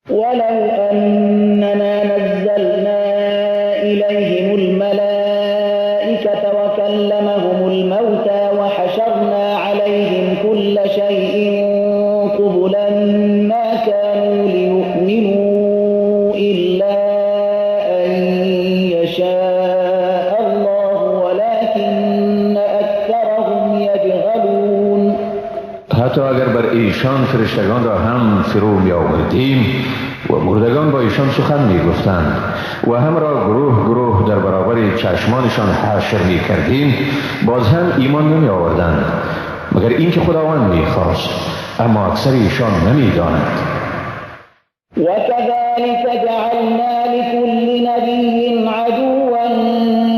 ولو أننا نزلنا إليهم الملائكة وكلمهم الموتى وحشرنا عليهم كل شيء قبلا ما كانوا ليؤمنوا إلا أن يشاء الله ولكن أكثرهم يجهلون. حتی اگر بر ایشان فرشتگان را هم فرو می آوردیم و مردگان با ایشان سخن می گفتند و هم را گروه گروه در برابر چشمانشان حشر می کردیم، باز هم ایمان نمی آوردند مگر اینکه خداوند می خواست، اما اکثر ایشان نمی دانند. وكذلك جعلنا لكل نبي عدوا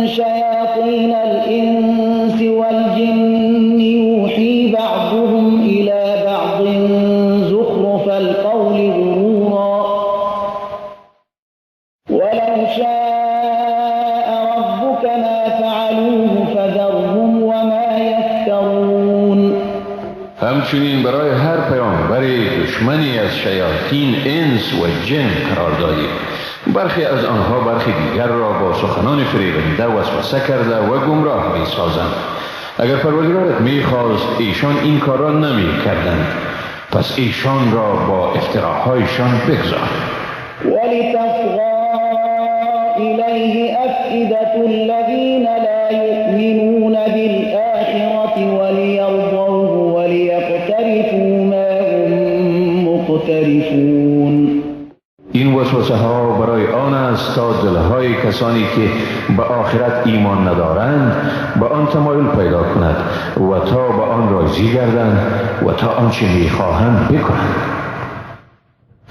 شياطين الإنس والجن يوحي بعضهم إلى بعض زخرف القول غرورا ولو شاء ربك ما فعلوه فذرهم وما يفترون. همچنین برای هر پیامبر دشمنی از شیاطین انس و جن قرار دادیم. برخی از آنها برخی دیگر را با سخنان فریبنده وسوسه کرده و گمراه می سازند. اگر پروردگارت می خواست ایشان این کار را نمی کردند، پس ایشان را با افتراهایشان بگذار. ولتصغى إليه أفئدة الذين لا يؤمنون بالآخرة وليرضوه وليقترفوا ما هم مقترفون. این وسوسه ها برای آن است تا دلهای کسانی که به آخرت ایمان ندارند به آن تمایل پیدا کند و تا به آن راضی گردند و تا آنچه میخواهند بکنند.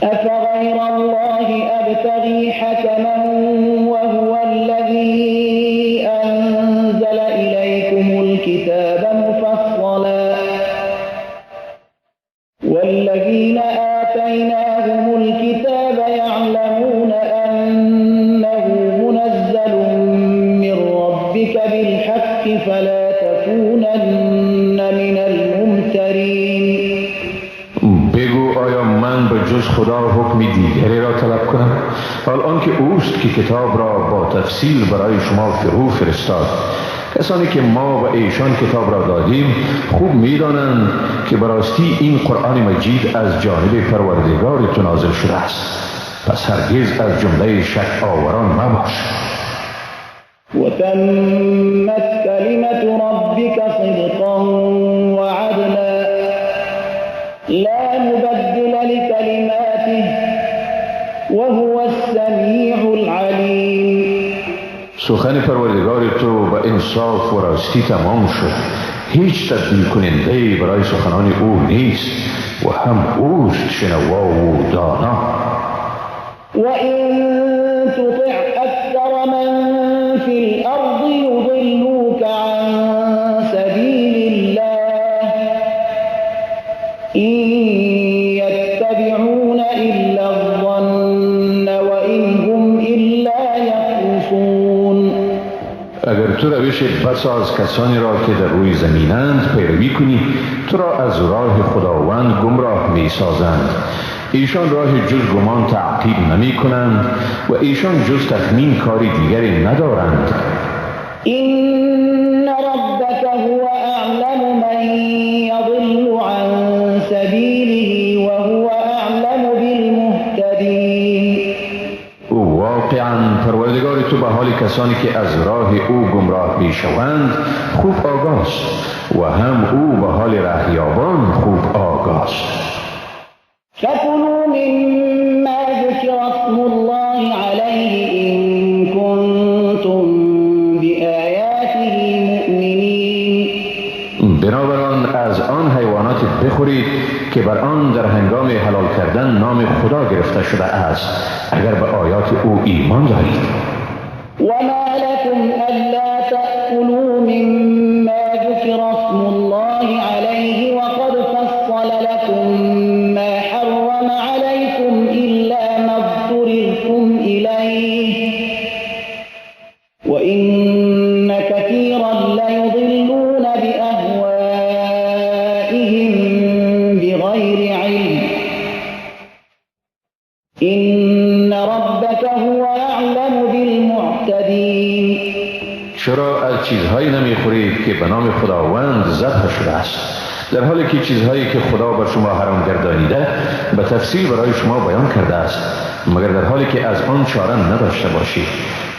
أفغير الله أبتغي حكما وهو الذي أنزل إليكم الكتاب مفصلا والذين آتيناهم الكتاب يعلمون أنه منزل من ربك بالحق فلا تكونن من الممترين. بگو آیا من به جز خدا حکم دیگری را طلب کنم؟ حال آنکه اوست که کتاب را با تفصیل برای شما فرو فرستاد. کسانی که ما به ایشان کتاب را دادیم خوب می‌دانند که براستی این قرآن مجید از جانب پروردگار تو نازل شده است، پس هرگز از جمله شک آوران مباش. وتمت كلمة ربك صدقا وعدلا لا مبدل لكلماته وهو السميع العليم. سخن پروردگار تو به انصاف و راستی تمام شد، هیچ تبدیل کننده برای سخنان او نیست و هم اوست شنوا و دانا. وإن تطع أكثر من في الأرض يضلوك عن سبيل الله إن يتبعون إلا الظن وإن هم إلا يخرصون. اگر تو روش بسا از کسانی را که در روی زمینند پیروی کنی، تو را از راه خداوند گمراه می سازند. ایشان راه جز گمان تعقیب نمی کنند و ایشان جز تخمین کاری دیگری ندارند. إن ربك هو أعلم من يضل عن سبيله وهو أعلم بالمهتدين. او واقعا پروردگار تو به حال کسانی که از راه او گمراه می شوند خوب آگاست و هم او به حال رهیابان خوب آگاست. فكلوا مما ذكر اسم الله عليه إن كنتم بآياته مؤمنين. بنابراین از آن حیوانات بخورید که بر آن در هنگام حلال کردن نام خدا گرفته شده است، اگر به آیات او ایمان دارید. وما لكم ألا تأكلوا مما ذكر اسم الله عليه وقد فصل لكم ما حرم عليكم إلا ما اضطررتم إليه وإن كثيرا ليضلون بأهوائهم بغير علم إن ربك هو أعلم بالمعتدين. چرا از چیزهایی نمیخورید که به نام خداوند ذبح شده است، در حالی که چیزهایی که خدا بر شما حرام گردانیده به تفصیل برای شما بیان کرده است، مگر در حالی که از آن چاره نداشته باشید.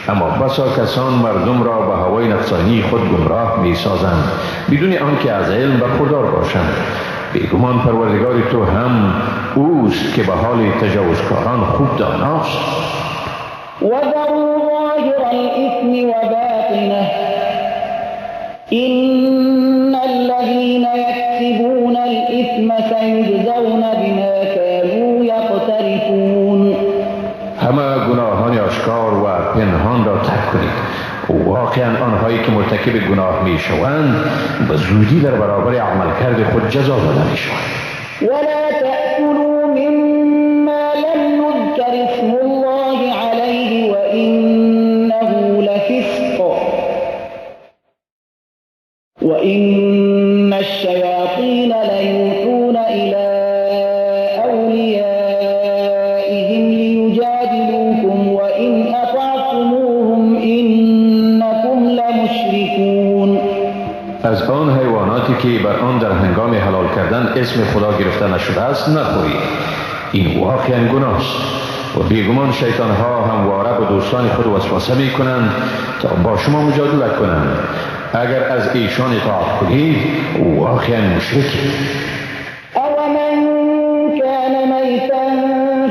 اما بسا کسان مردم را به هوای نفسانی خود گمراه می سازند بدون آنکه از علم برخوردار باشند. بیگمان پروردگار تو هم اوست که به حال تجاوزکاران خوب داناست. وذروا ظاهر الإثم وباطنه إن الذين يكسبون الإثم سيجزون بما كانوا يقترفون. همه گناهان آشکار و پنهان را ترک کنید. واقعا آنهایی که مرتکب گناه می شوند به زودی در برابر عملکرد خود جزا داده می شوند. ولا تأكلوا مما لم يذكر اسم الله عليه وإنه لفسق وإن الشياطين ليوحون إلى أوليائهم ليجادلوكم وإن أطعتموهم إنكم لمشركون. از آن حیواناتی که بر آن در هنگام حلال کردن اسم خدا گرفته نشده است نخورید. این واقعا گناه است و بیگمان شیطان ها همواره به دوستان خود وسوسه می کنند تا با شما مجادله کنند. اگر از ایشان اطاعت کنید واقعا مشرکید. أومن كان ميتا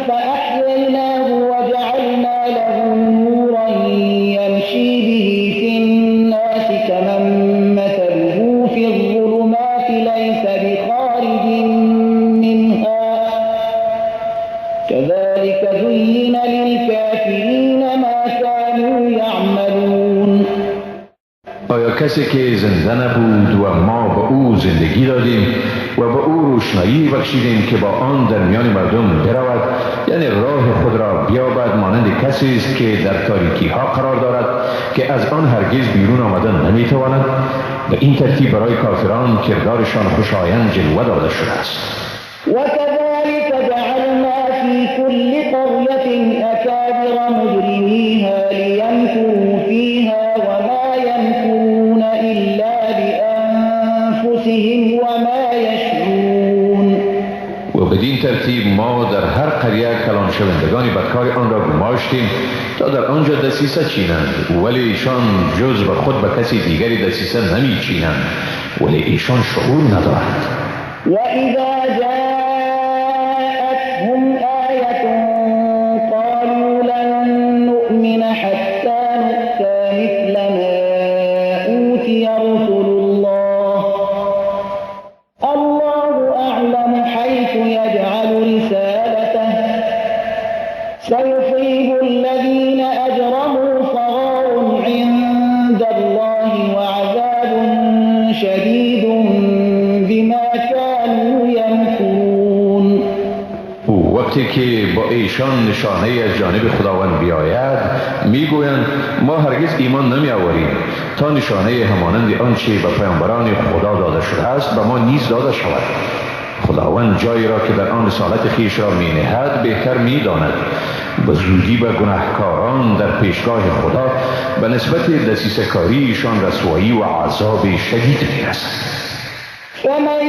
فأحييناه وجعلنا له نورا يمشي به في الناس كمن مثله في الظلمات ليس بخارج منها كذلك زين للكافرين ما كانوا يعملون. آیا کسی که زنده نبود و ما به او زندگی دادیم و به او روشنایی بخشیدیم که با آن در میان مردم برود، یعنی راه خود را بیابد، مانند کسی است که در تاریکی ها قرار دارد که از آن هرگز بیرون آمدن نمیتواند؟ به این ترتیب برای کافران کردارشان خوشایند جلوه داده شده است. وكذلك جعلنا في كل قرية أكابر مجرميها ليمكروا فيها وما يمكرون إلا بأنفسهم وما يشعرون. و بدین ترتیب ما در هر قریه کلان شوندگان بدکار آن را گماشتیم تا در آنجا دسیسه چینند، ولی ایشان جز به خود به کسی دیگری دسیسه نمی چینند، ولی ایشان شعور ندارند. وإذا جاءتهم آية قالوا لن نؤمن حتى نؤتى مثل ما أوتي رسل الله الله أعلم حيث يجعل رسالته سيصيب الذين أجرموا صغار عند الله وعذاب شديد بما كانوا يمكرون. وقتی که با ایشان نشانه از جانب خداوند بیاید میگویند ما هرگز ایمان نمی آوریم تا نشانه همانند آنچه به پیامبران خدا داده شده است به ما نیز داده شود. خداوند جایی را که در آن رسالت خویش را می نهد بهتر می داند. به زودی به گناهکاران در پیشگاه خدا به نسبت دسیسه کاری ایشان رسوایی و عذاب شدید می رسد. فمن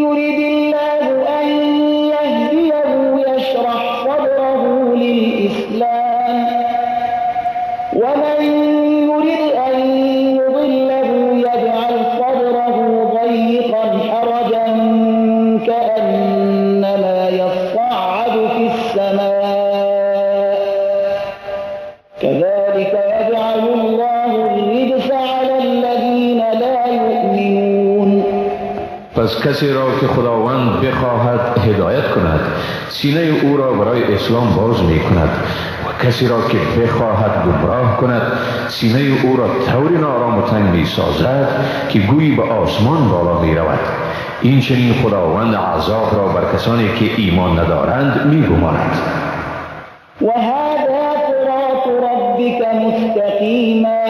يرد الله أن يهديه يشرح صدره للإسلام ومن يرد أن يضله يجعل صدره ضيقا حرجا كأنما يصعد في السماء كذلك يجعل الله الرجس على الذين لا يؤمنون. پس کسی را که خداوند بخواهد هدایت کند سینه او را برای اسلام باز می کند و کسی را که بخواهد گمراه کند سینه او را طوری نارام و تنگ می سازد که گویی به آسمان بالا می رود. این چنین خداوند عذاب را بر کسانی که ایمان ندارند می گمارد. وهذا صراط ربك مستقیما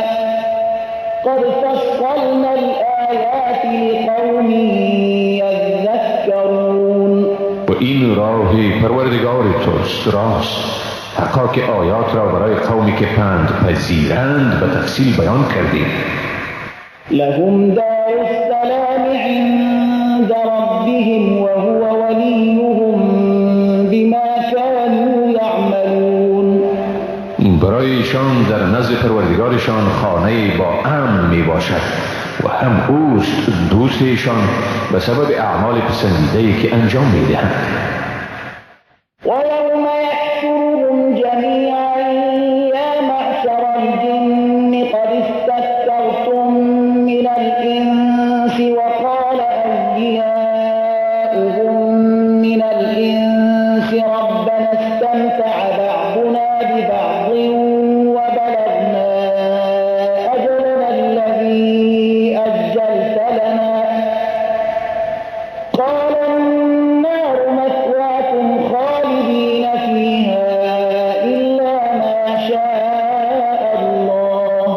قد فصلنا الآیات لقوم یذکرون. و این این راه پروردگار توست راست، حقا که آیات را برای قومی که پند پذیرند به تفصیل بیان کردیم. لهم دار السلام عند ربهم وهو وليهم بما كانوا يعملون. برای ایشان در نزد پروردگارشان خانه با امن می باشد و هم اوست دوست ایشان به سبب اعمال پسندیده‌ای که انجام می دهند. ويوم يحشرهم جميعا يا معشر الجن قد استكثرتم من الإنس وقال أولياؤهم من الإنس ربنا استمتع بعضنا ببعض وبلغنا أجلنا الذي أجلت لنا قال النار مثواكم خالدين فيها إلا ما شاء الله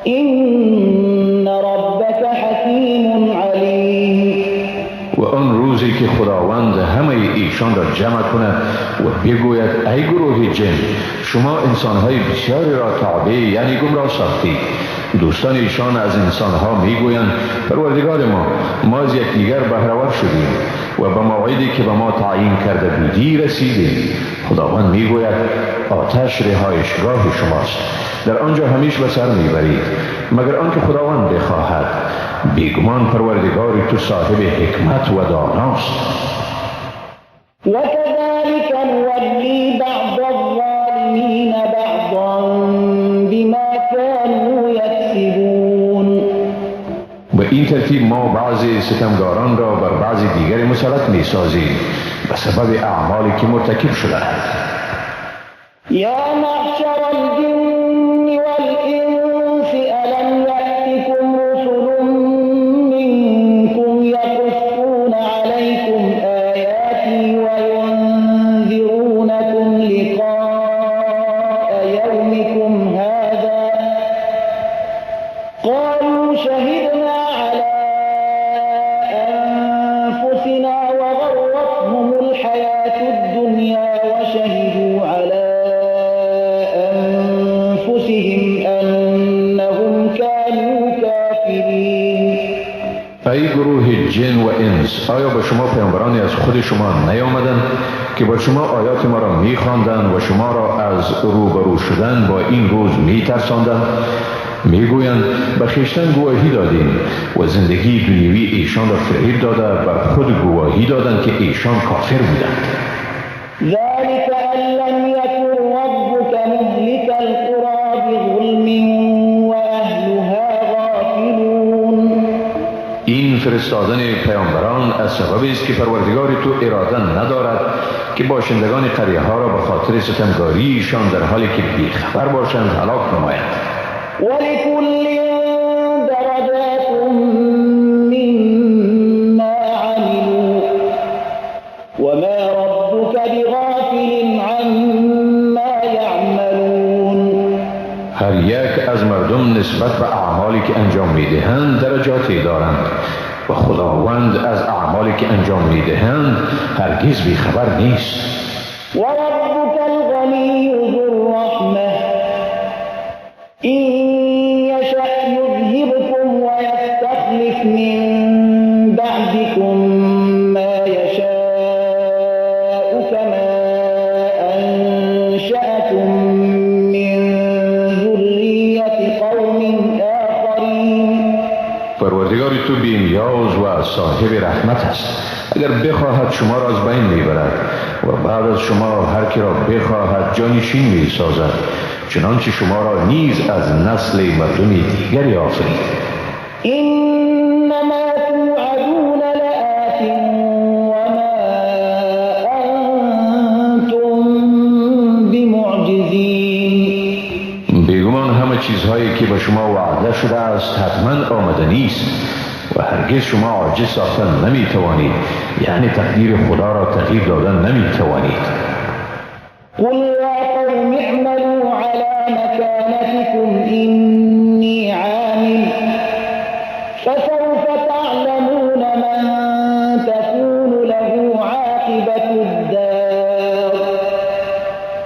إن ربك حكيم عليم. و آن روزی که خداوند همه ایشان را جمع کند و بگوید ای گروه جن، شما انسانهای بسیاری را تابع یعنی گمراه ساختید. دوستان ایشان از انسانها میگویند پروردگار ما، ما از یکدیگر بهره‌ور شدیم و به موعدی که به ما تعیین کرده بودی رسیدیم. خداوند میگوید آتش رهایشگاه شماست، در آنجا همیش به سر میبرید مگر آنکه خداوند بخواهد. بیگمان پروردگار تو صاحب حکمت و داناست. وكذلك نولي بعض الظالمين بعضا بما كانوا يكسبون. به این ترتیب ما بعضی ستمگاران را بر بعضی دیگر مسلط میسازیم به سبب اعمالی که مرتکب شدند. یا معشر الجن والإنس ألم يأتكم رسل منكم يقصون عليكم آياتي وينذرونكم لقاء يومكم هذا قالوا شهدنا على أنفسنا وغرتهم الحياة الدنيا وشهدوا على أنفسهم أنهم كانوا كافرين. ای گروه جن و انس، آیا به شما پیامبرانی از خود شما نیامدند که با شما آیات ما را میخواندند و شما را از روبرو شدن با این روز میترساندند؟ میگویند به خویشتن گواهی دادیم و زندگی دنیوی ایشان را فریب داده بر خود گواهی دادند که ایشان کافر بودند. ذلك أن لم يكن ربك مهلك القرى بظلم وأهلها غافلون. این فرستادن پیامبران از سببی است که پروردگار تو اراده ندارد که باشندگان قریه ها را به خاطر ستمگاری ایشان در حالی که بیخبر باشند هلاک نماید. ولكل درجات مما عملوا وما ربك بغافل عما يعملون. هر یک از مردم نسبت به اعمالی که انجام میدهند درجاتی دارند و خداوند از اعمالی که انجام میدهند هرگز بیخبر نیست. وربك الغني ذو الرحمة إن يشأ يذهبكم ويستخلف من بعدكم ما يشاء كما أنشأكم من ذرية قوم آخرين. پروردگار تو بی‌نیاز و صاحب رحمت است. اگر بخواهد شما را از بین میبرد و بعد از شما هر کی را بخواهد جانشین میسازد، چنانچه شما را نیز از نسل مردم دیگری آفرید. انما توعدون لآت وما انتم بمعجزین. بیگمان همه چیزهایی که به شما وعده شده است حتما آمدنی است و هرگز شما عاجز ساختن نمیتوانید، یعنی تقدیر خدا را تغییر دادن نمیتوانید. قل يا قوم اعملوا على مكانتكم إني عامل فسوف تعلمون من تكون له عاقبة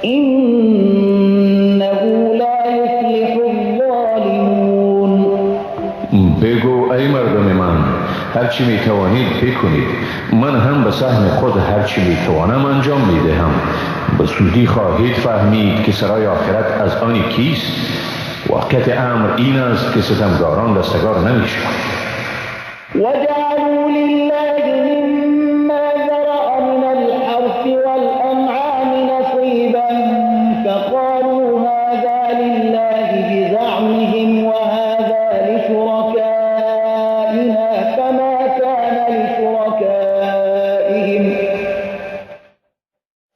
إنه لا يفلح الظالمون. بگو ای مردم من، هرچی می توانید بکنید، من هم به سهم خود هرچی می توانم انجام می دهم. به زودی خواهید فهمید که سرای آخرت از آن کیست. واقعیت امر این است که ستمگاران رستگار نمی شوند. وجعلوا لله مما ذرأ من الحرث والأنعام نصيبا فقالوا هذا لله بزعمهم وهذا لشركائنا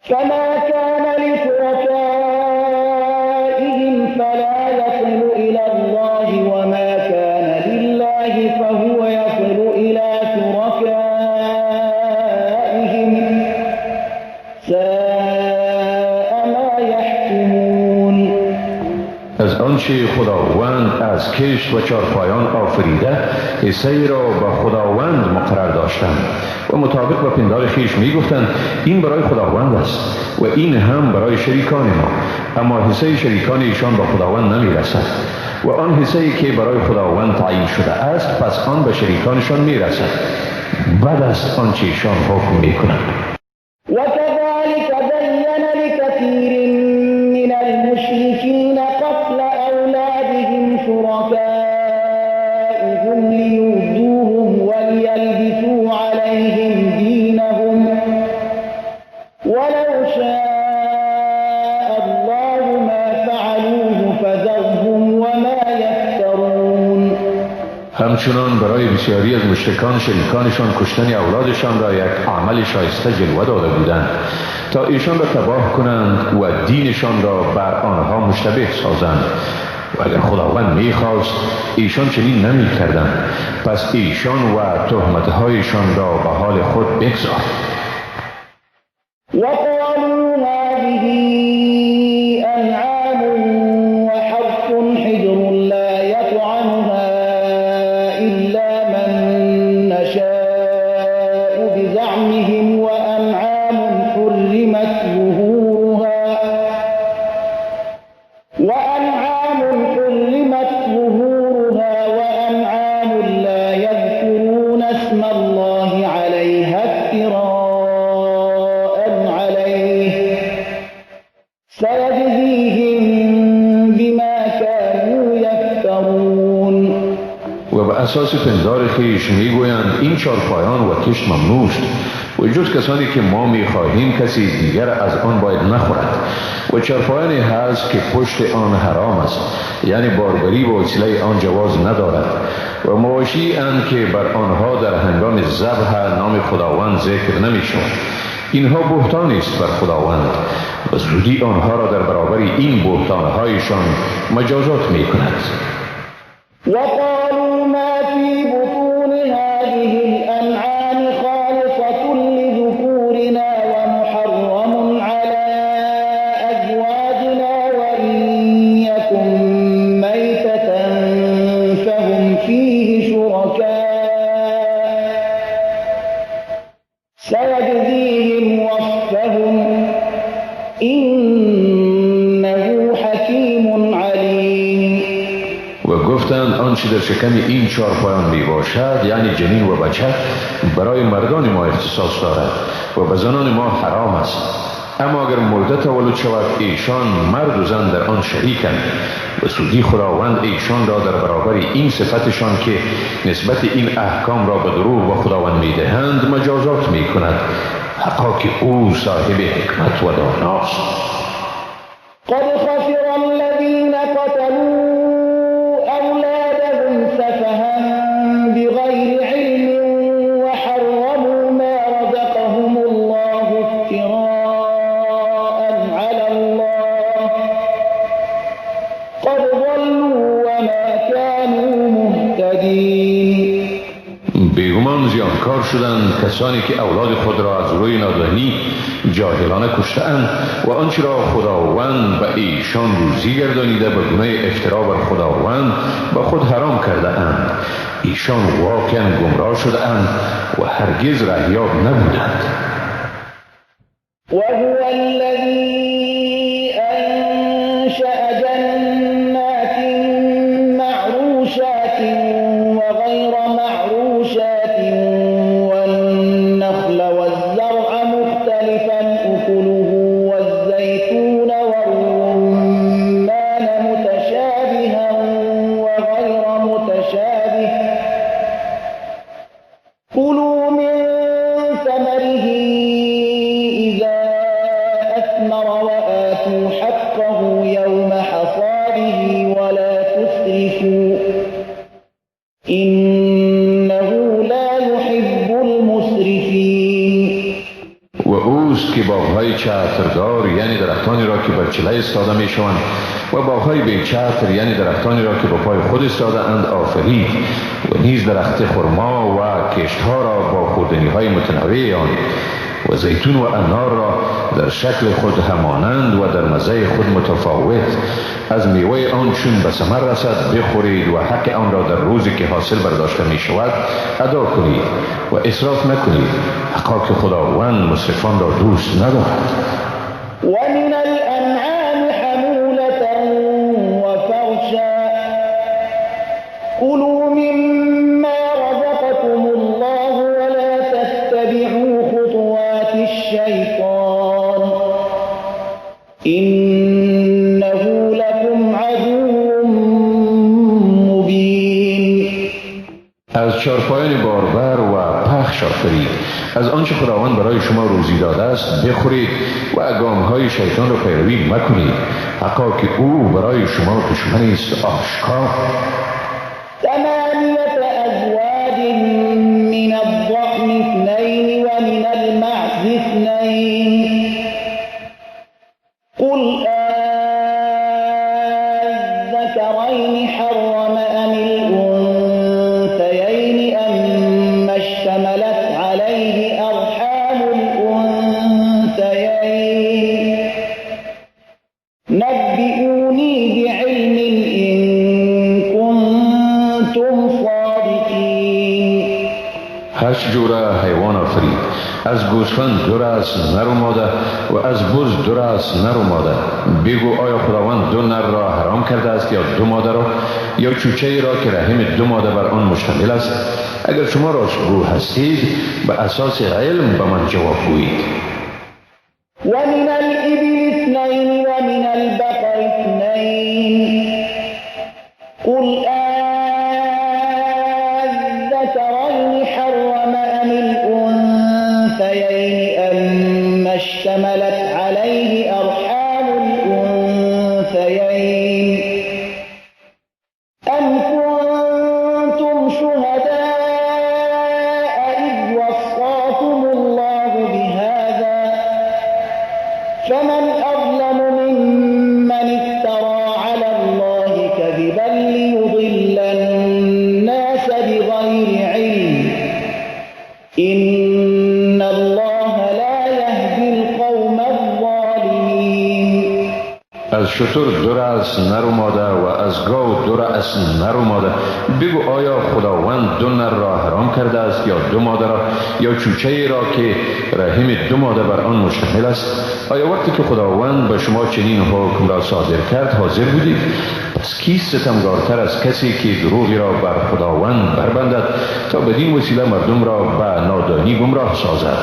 فما كان لشركائهم فلا يصل إلى الله وما كان لله فهو يصل إلى شركائهم ساء ما يحكمون. از آنچه خداوند از کشت و چارپایان آفریده حصه‌ای را به خداوند مقرر داشتند و مطابق با پندار خویش میگفتند این برای خداوند است و این هم برای شریکان ما، اما حصه شریکان ایشان به خداوند نمیرسد و آن حصه‌ای که برای خداوند تعیین شده است پس آن به شریکانشان میرسد. بد است آنچه ایشان حکم میکنند. وكذلك زين لكثير من المشركين قتل أولادهم شركاؤهم ليردوهم وليلبسوا عليهم دينهم ولو شاء الله ما فعلوه فذرهم وما يفترون. همچنان برای بسیاری از مشرکان شریکانشان کشتن اولادشان را یک عمل شایسته جلوه داده بودند تا ایشان را تباه کنند و دینشان را بر آنها مشتبه سازند، و اگر خداوند میخواست ایشان چنین نمیکردند. پس ایشان و تهمتهایشان را به حال خود بگذار. وقالوا هذه أنعام وحرث حجر لا يطعمها إلا من نشاء بزعمهم وأنعام حرمت ظهورها وأنعام لا يذكرون اسم الله عليها افتراء عليه سيجزيهم بما كانوا يفترون. و به اساس پندار خویش میگویند این چارپایان و کشت ممنوع است و جز کسانی که ما میخواهیم کسی دیگر از آن باید نخورد، و چارپایانی هست که پشت آن حرام است، یعنی باربری با وسیله آن جواز ندارد، و مواشی اند که بر آنها در هنگام ذبح نام خداوند ذکر نمیشود. اینها بهتانی است بر خداوند و زودی آنها را در برابر این بهتانهایشان مجازات میکند. وقالوا ما في بطون هذه الأنعام خالصة لذكورنا ومحرم على أزواجنا وإن يكن ميتة فهم فيه شركاء سيجزيهم وصفهم إنه حكيم عليم. و گفتند آنچه در شکم این چارپایان می باشد، یعنی جنین و بچه، برای مردان ما اختصاص دارد و به زنان ما حرام است، اما اگر مرده تولد شود ایشان مرد و زن در آن شریکند. و سودی خداوند ایشان را در برابر این صفتشان که نسبت این احکام را به دروغ و خداوند میدهند مجازات میکند، حقا که او صاحب حکمت و داناست. قد خسر الذين قتلوا أولادهم سفها بغير علم وحرموا ما رزقهم الله افتراء على الله قد ضلوا وما كانوا مهتدين. بیگمان زیانکار شدند کسانی که اولاد خود را از روی نادانی جاهلانه کشته‌اند و آنچه را خداوند به ایشان روزی گردانیده به گناه افترا بر خداوند به خود حرام کرده اند. ایشان واقعا گمراه شده اند و هرگز رهیاب نبودند. وهو الذي أثمر وآتوا حقه يوم حصاده ولا تسرفوا إنه لا يحب المسرفين. و اوست که باغ‌های چتردار یعنی درختانی را که بر چله ایستاده میشوند و باغ‌های بی چتر یعنی درختانی را که به پای خود ایستاده اند آفرید و نیز درخت خرما و کشتها را با خوردنی‌های متنوع آن و زیتون و انار را در شکل خود همانند و در مزه خود متفاوت از میوه آن چون به ثمر رسد بخورید و حق آن را در روزی که حاصل برداشته می شود ادا کنید و اسراف نکنید، حقا که خداوند مسرفان را دوست ندارد. و من الانعام حمولة وفرشا كلوا مما رزقكم الله ولا تتبعوا خطوات الشیطان إنه لكم عدو مبین. از چارپایان باربر و پخش آفرید، از آنچه خداوند برای شما روزی داده است بخورید و گام‌های شیطان را پیروی مکنید، حقا که او برای شما دشمنی است آشکار. ثمانية أزواج من الضأن اثنين ومن المعز اثنين قل أذكرين حرم أم الأنثيين أما اشتملت عليه أرحام الأنثيين نبئوني بعلم إن كنتم صادقين. 8 جوره حیوان آفرید، از گوسفند 2 رأس نر و ماده و از بز 2 رأس نر و ماده. بگو آیا خداوند 2 نر را حرام کرده است یا 2 ماده را، یا چوچه ای را که رحم 2 ماده بر آن مشتمل است؟ اگر شما راستگو هستید به اساس علم به من جواب گویید. و من الابل اثنین و من البقر اثنین قل أذكرين حرم أم الأنثيين أما اشتملت عليه أرحام الأنثيين أم كنتم شهداء إذ وصاكم الله بهذا فمن أظلم ممن افترى على الله كذبا ليضل الناس بغير علم إن الله لا يهدي القوم الظالمين. از شتر 2 رأس نر و ماده و از گاو 2 رأس نر و ماده. بگو آیا خداوند 2 نر را حرام کرده است یا 2 ماده را، یا چوچه ای را که رحم 2 ماده بر آن مشتمل است؟ آیا وقتی که خداوند به شما چنین حکم را صادر کرد حاضر بودید؟ پس کیست ستمگارتر از کسی که دروغی را بر خداوند بربندد تا بدین وسیله مردم را به نادانی گمراه سازد؟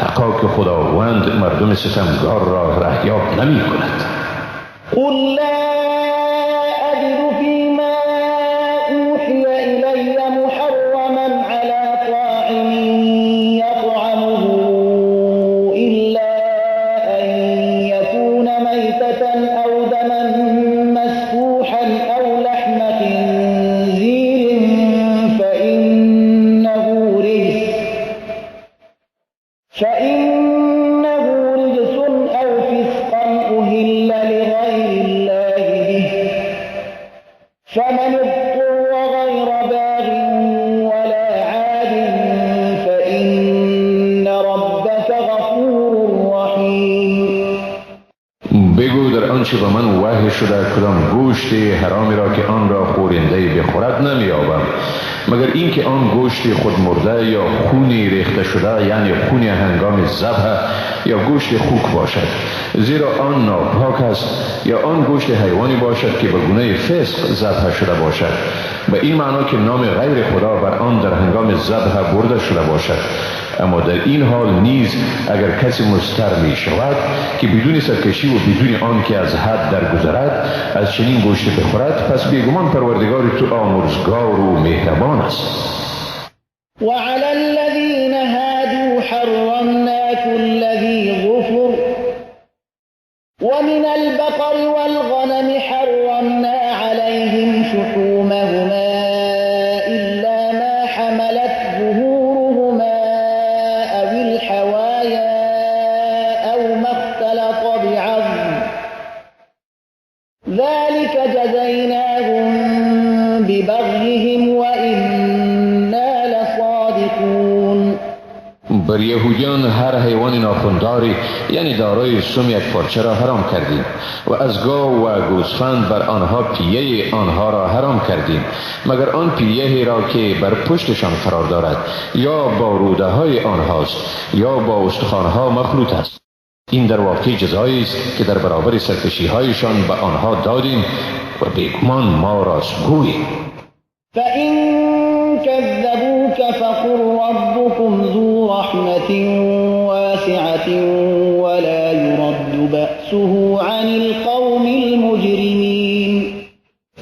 حقا که خداوند مردم ستمگار را رهیاب نمی کند. قل لا أجد فيما أوحي إلي محرما على طاعم يطعمه إلا أن يكون ميتة أو دما مسفوحا أو لحم خنزير فإنه رجس أو فسقا أهل لغير الله به فمن اضطر غير باغ ولا عاد فإن ربك غفور رحيم. بگو در آنچه به من وحی شده کدام گوشت حرامی را که آن را خورنده بخورد نمی‌یابم، مگر اینکه آن گوشت خود مرده یا خونی ریخته شده، یعنی خون هنگام ذبح یا گوشت خوک باشد، زیرا آن ناپاک است، یا آن گوشت حیوانی باشد که به گونه فسق ذبح شده باشد، به این معنا که نام غیر خدا بر آن در هنگام ذبح برده شده باشد. اما در این حال نیز اگر کسی مضطر می شود که بدون سرکشی و بدون آن که از حد درگذرد از چنین گوشت بخورد، پس بیگمان پروردگار تو آمرزگار و مهربان است. وعلى الذين هادوا حرمنا كل ذي ظفر ومن البقر والغنم حرمنا عليهم شحومهما إلا ما حملت ظهورهما أو الحوايا أو ما اختلط بعظم ذلك جزيناهم ببغيهم وإنا لصادقون. بر یهودیان هر حیوان ناخونداری یعنی دارای سم یک پارچه را حرام کردیم و از گاو و گوسفند بر آنها پیه آنها را حرام کردیم، مگر آن پیه را که بر پشتشان قرار دارد یا با روده های آنهاست یا با استخوانها مخلوط است. این در واقع جزایی است که در برابر سرکشی هایشان به آنها دادیم و بیگمان ما راستگوییم. فإن كذبوك فقل ربكم ذو رحمة واسعة ولا يرد بأسه عن القوم المجرمين.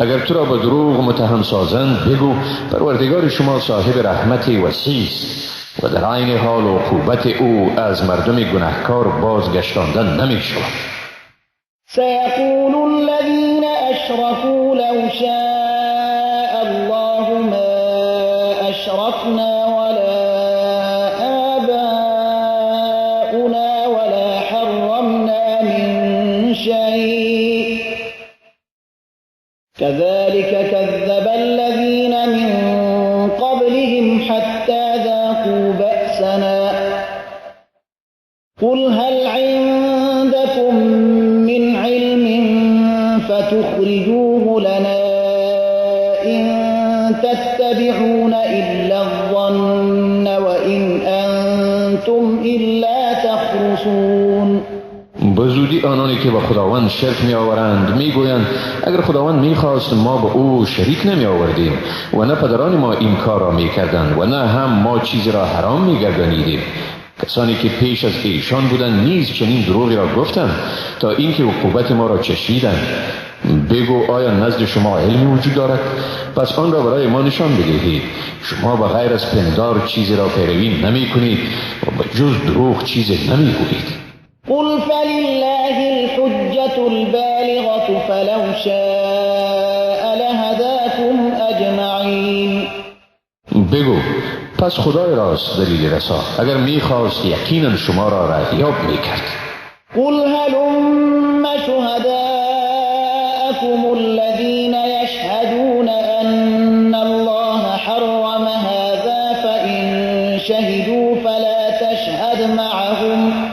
اگر تو را به دروغ متهم سازند بگو پروردگار شما صاحب رحمت وسیع است و در عین حال عقوبت او از مردم گناهکار بازگشتاندن نمی شود. سيقول الذين أشركوا لو شاء الله ما أشركنا ولا آباؤنا ولا حرمنا من شيء كذلك كذب الذين من قبلهم حتى ذاقوا بأسنا قل هل عندكم من علم فتخرجوه لنا إن تتبعون إلا الظن وإن أنتم إلا تخرصون. به زودی آنانی که با خداوند شرک می آورند می گویند اگر خداوند می خواست ما به او شریک نمی آوردیم و نه پدران ما این کار را می کردند و نه هم ما چیزی را حرام می گردانیدیم. کسانی که پیش از ایشان بودند نیز چنین دروغی را گفتند تا اینکه عقوبت ما را چشیدند. بگو آیا نزد شما علمی وجود دارد؟ پس آن را برای ما نشان بدهید. شما به غیر از پندار چیزی را پیروی نمی کنید و به جز دروغ چیزی نمی گویید. قل فلله الحجة البالغة فلو شاء لهداكم اجمعین. بگو پس خدای راست دلیل رسا، اگر میخواست یقینا شما را رهیاب میکرد. قل هلم شهداءكم الذين يشهدون أن الله حرم هذا فإن شهدوا فلا تشهد معهم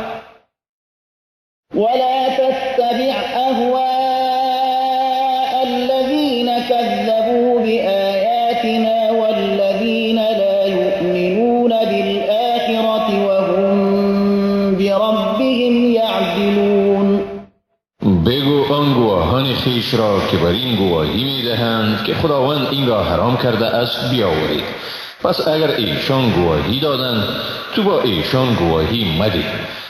ولا تتبع أهواء الذين كذبوا بآياتنا والذين لا يؤمنون بالآخرة وهم بربهم يعدلون. بگو آن گواهان خویش را که بر این گواهی می‌دهند که خداوند این را حرام کرده است بیاورید. پس اگر ایشان گواهی دادند تو با ایشان گواهی مده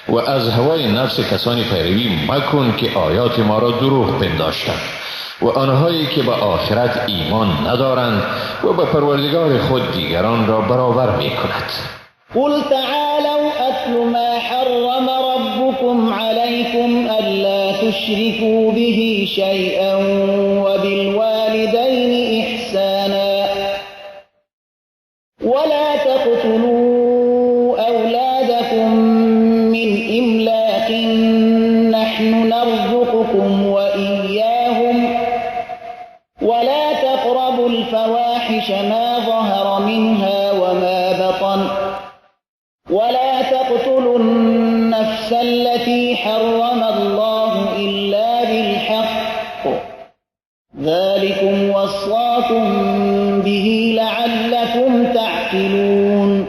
و از هوای نفس کسانی پیروی مکن که آیات ما را دروغ پنداشتند و آنهایی که به آخرت ایمان ندارند و به پروردگار خود دیگران را برابر می کند. قل تعالوا أتل ما حرم ربكم عليكم ألا تشركوا به شيئا وبالوالدين إحسانا ولا تقتلوا أولادكم من إملاق نحن نرزقكم وإياهم ولا تقربوا الفواحش ما ظهر منها وما بطن ولا تقتلوا النفس التي حرم الله إلا بالحق ذلكم وصاكم به لعلكم تعقلون.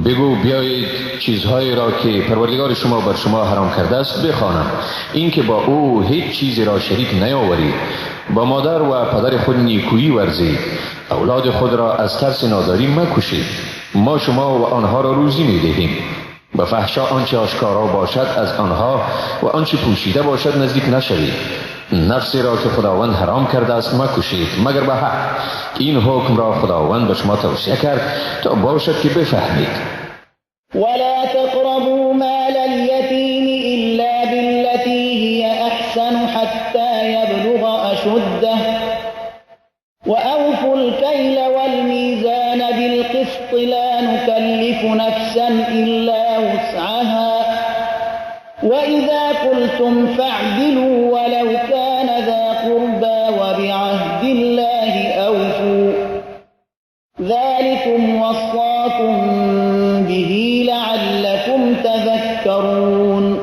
بگو بیایید چیزهایی را که پروردگار شما بر شما حرام کرده است بخوانم، اینکه با او هیچ چیزی را شریک نیاورید، با مادر و پدر خود نیکویی ورزید، اولاد خود را از ترس ناداری مکشید، ما شما و آنها را روزی میدهیم. به فحشا آنچه آشکارا باشد از آنها و آنچه پوشیده باشد نزدیک نشوید. نفسی را که خداوند حرام کرده است مکشید مگر به حق. این حکم را خداوند به شما توصیه کرد تا باشد که بفهمید. ولا تقربوا مال اليتيم إلا بالتي بالتي هي أحسن حتى يبلغ أشده وأوفوا الكيل والميزان بالقسط لا نكلف نفسا إلا وسعها وإذا قلتم فاعدلوا ولو كان ذا قربى وبعهد الله أوفوا ذلكم وصاكم به لعلكم تذكرون.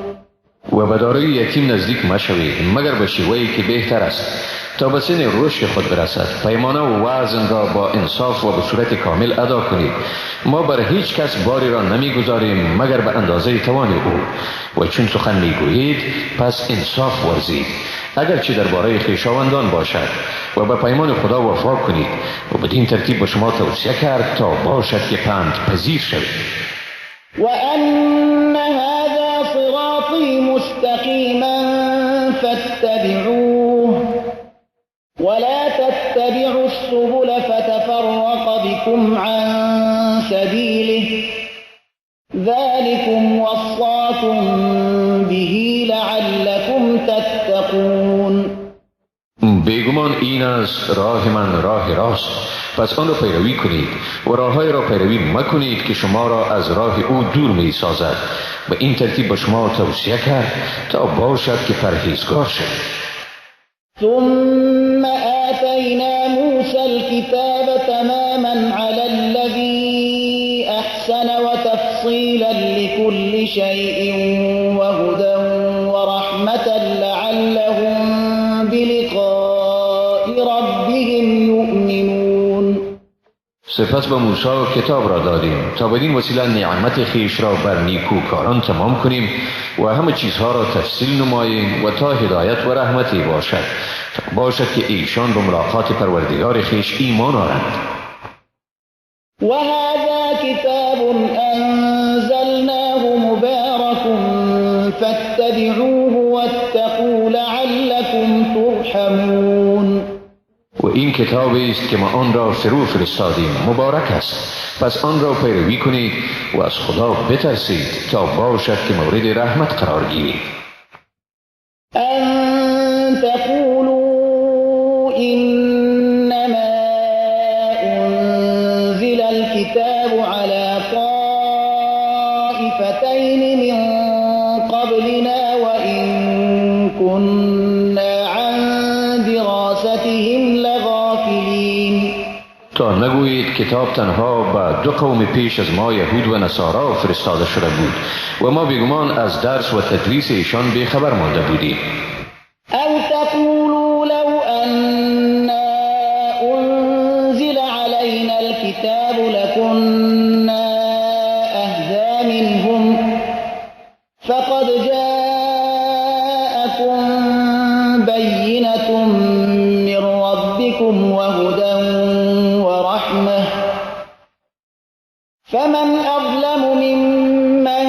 و به دارای یتیم نزدیک مشوید مگر به شیوه‌ای که بهتر است تا به سن رشد خود برسد. پیمانه و وزن را با انصاف و به صورت کامل ادا کنید. ما بر هیچ کس باری را نمیگذاریم مگر به اندازه توان او. و چون سخن میگویید پس انصاف ورزید، اگرچه درباره خویشاوندان باشد، و به پیمان خدا وفا کنید. و بدین ترتیب به شما توصیه کرد تا باشد که پند پذیر شوید. وأن هذا صراطي مستقيما فاتبعوه ولا تتبعوا السبل فتفرق بكم عن سبيله ذلكم وصاكم به لعلكم تتقون. بیگمان این است راه من، راه راست، پس آن را پیروی کنید و راههای را پیروی مکنید که شما را از راه او دور می سازد. به این ترتیب به شما توصیه کرد تا باشد که پرهیزگار شوید. ثم آتینا موسى الكتاب تماما على الذي أحسن وتفصيلا لكل شيء وهدى ورحمة لعلهم بلقاء ربهم يؤمنون. سپس به موسی کتاب را دادیم تا بدین وسیله نعمت خویش را بر نیکوکاران تمام کنیم و همه چیزها را تفصیل نماییم و تا هدایت و رحمتی باشد، تا باشد که ایشان به ملاقات پروردگار خویش ایمان آرند. و هذا کتاب انزلناه مبارک فاتبعوه واتقوا لعلكم ترحمون. و این کتابی است که ما آن را فرو فرستادیم، مبارک است، پس آن را پیروی کنید و از خدا بترسید تا باشد که مورد رحمت قرار گیرید. ان تقولوا انما انزل الكتاب على طائفتين من قبلنا وان كنا عن دراستهم لغافلین. تا نگویید کتاب تنها به دو قوم پیش از ما، یهود و نصارا، فرستاده شده بود و ما بیگمان از درس و تدریس ایشان بیخبر مانده بودیم. او تقولوا لو أنا أنزل علينا الكتاب لكنا أهدى منهم فقد جاءكم بينة من ربكم وهدى ورحمة فمن أظلم ممن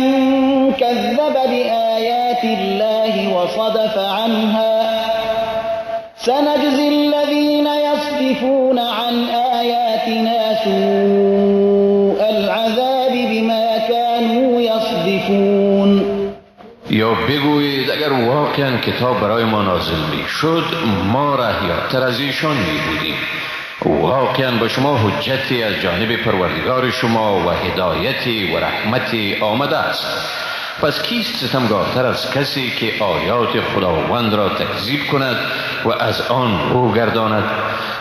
كذب بآيات الله وصدف عنها سنجزي الذين يصدفون عن آياتنا سوء العذاب بما كانوا يصدفون. یا بگویید اگر واقعا کتاب برای ما نازل می شد ما رهیابتر از ایشان می بودیم. واقعا به شما حجتی از جانب پروردگار شما و هدایتی و رحمتی آمده است. پس کیست ستمگارتر از کسی که آیات خداوند را تکذیب کند و از آن رو گرداند؟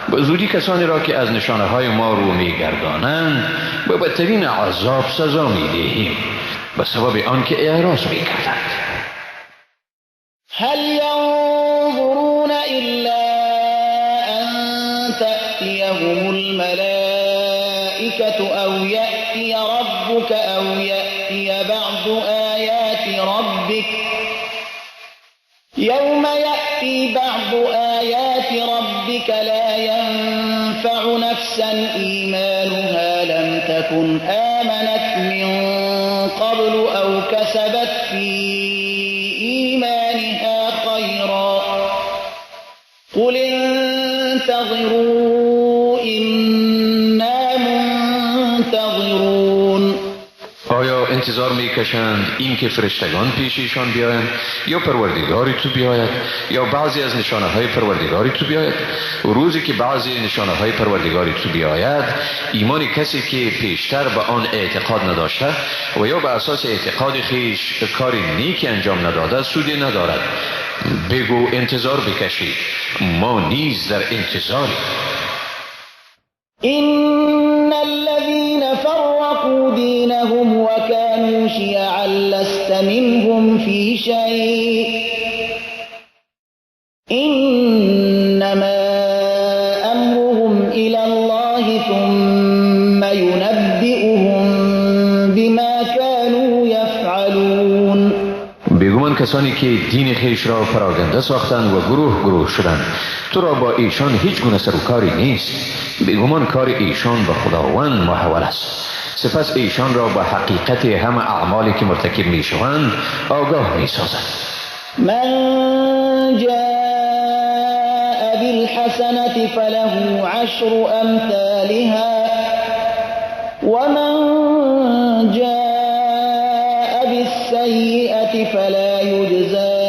به زودی کسانی را که از نشانه های ما رو می گردانند به بدترین عذاب سزا می دهیم به سبب آنکه اعراض می کردند. هل ينظرون إلا أن تأتيهم الملائكة أو يأتي ربك أو يأتي بعض آيات ربك يوم يأتي بعض آيات ربك لا ينفع نفسا إيمانها لم تكن آمنت من قبل أو كسبت في إيمانها خيرا قل انتظروا إنا منتظرون. آیا انتظار انتظار میکشند این که فرشتگان پیش ایشان بیایند یا پروردگاری تو بیاید یا بعضی از نشانه های پروردگاری تو بیاید؟ روزی که بعضی نشانه های پروردگاری تو بیاید، ایمان کسی که پیشتر به آن اعتقاد نداشته و یا به اساس اعتقاد خویش کار نیکی انجام نداده سودی ندارد. بگو انتظار بکشید، ما نیز در انتظاریم. إن الذين فرقوا دينهم وكانوا شيعا لست منهم في شيء إنما أمرهم إلى الله ثم ينبئهم بما كانوا يفعلون. بیگمان کسانی که دین خویش را پراگنده ساختند و گروه گروه شدند، تو را با ایشان هیچ گونه سر و کاری نیست. بیگمان کار ایشان به خداوند محول است. سپس ایشان را به حقیقت همه اعمالی که مرتکب می شوند آگاه می سازد. من جاء بالحسنة فله عشر امثالها ومن جاء بالسيئة فلا يجزى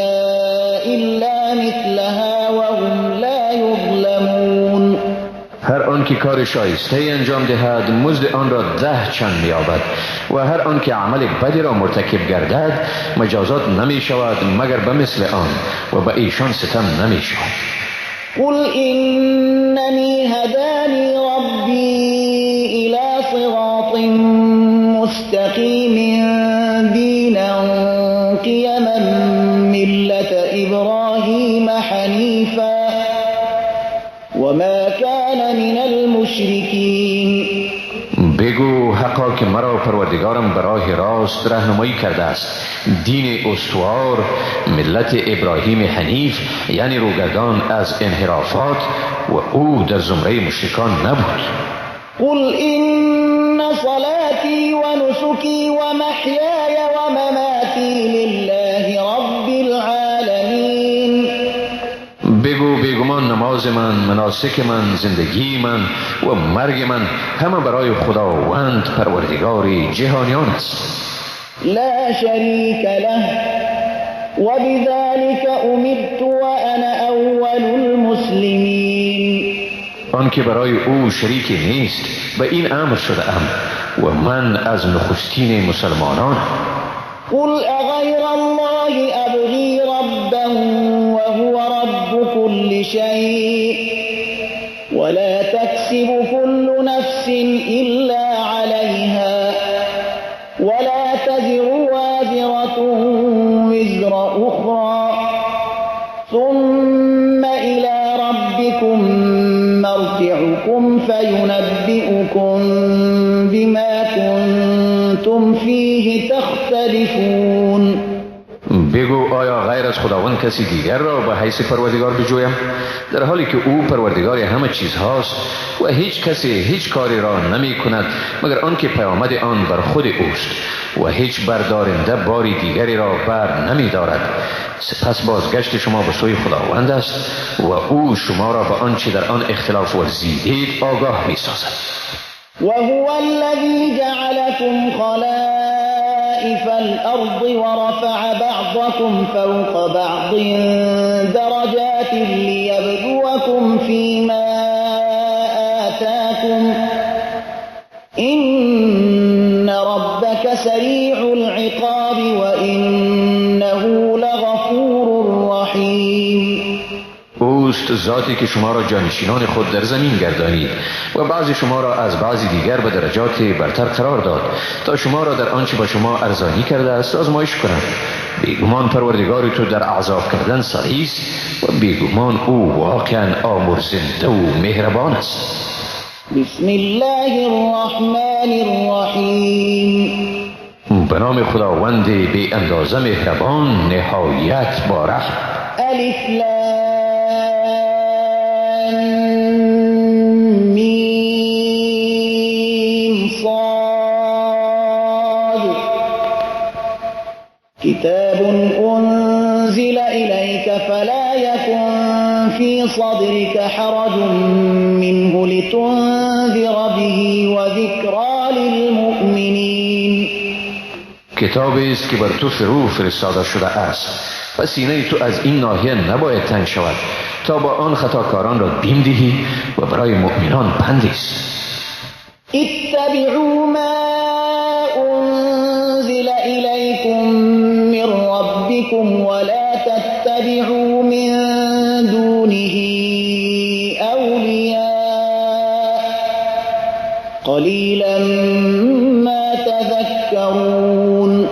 إلا مثلها وهم لا يظلمون. هر آن که کار شایسته انجام دهد مزد آن را 10 چند می‌یابد و هر آن که عمل بدی را مرتکب گردد مجازات نمی شود مگر به مثل آن و به ایشان ستم نمی شود. قل إنني هداني ربي إلى صراط مستقيم دينا قيما ملة إبراهيم حنيفا وما كان من المشركين. بگو حقا که مرا پروردگارم به راه راست راهنمایی کرده است، دین استوار، ملت ابراهیم حنیف، یعنی روگردان از انحرافات، و او در زمره مشرکان نبود. قل إن صلاتي ونسكي ومحياي ومماتي لله رب العالمين. بگو بیگمان نماز من، مناسک من، زندگی من و مرگ من همه برای خداوند پروردگار جهانیان است. لا شریک له وبذلك امرت وانا اول المسلمین. آن که برای او شریکی نیست به این امر شده ام و من از نخستین مسلمانان. قل اغیر الله ابغی ربا وهو رب كل شيء ولا تكسب كل نفس إلا عليها ولا تزر وازرة وزر أخرى ثم إلى ربكم مرجعكم فينبئكم بما كنتم فيه تختلفون. بگو آیا غیر از خداوند کسی دیگر را به حیث پروردگار بجویم، در حالی که او پروردگار همه چیز هاست و هیچ کسی هیچ کاری را نمی کند مگر آنکه پیامد آن بر خود اوست و هیچ بردارنده باری دیگری را بر نمی دارد. سپس بازگشت شما به سوی خداوند است و او شما را به آنچه در آن اختلاف ورزیدید آگاه می سازد. وهو الذي جعلكم خلائف الأرض ورفع بعضكم فوق بعض درجات ليبلوكم فيما آتاكم إن ربك سريع العقاب وإنه لغفور رحيم. اوست ذاتی که شما را جانشینان خود در زمین گردانید و بعضی شما را از بعضی دیگر به درجات برتر قرار داد تا شما را در آنچه با شما ارزانی کرده است آزمایش کند. بیگمان پروردگار تو در عذاب کردن سریع است و بیگمان او واقعا آمرزنده و مهربان است. بسم الله الرحمن الرحیم. به نام خداوند بی اندازه مهربان نهایت با رحم. الف لام میم صاد. کتاب انزل الیک فلا یکن فی صدرک حرج منه لتنذر به وذکری للمؤمنین. کتابی است که بر تو فرو فرستاده شده است و سینه تو از این ناحیه نباید تنگ شود تا با آن خطاکاران را بیم دهی و برای مؤمنان پندی است. اتبعوا ما انزل الیکم من ربکم ولا تتبعوا من دونه اولیاء قلیلا ما تذکرون.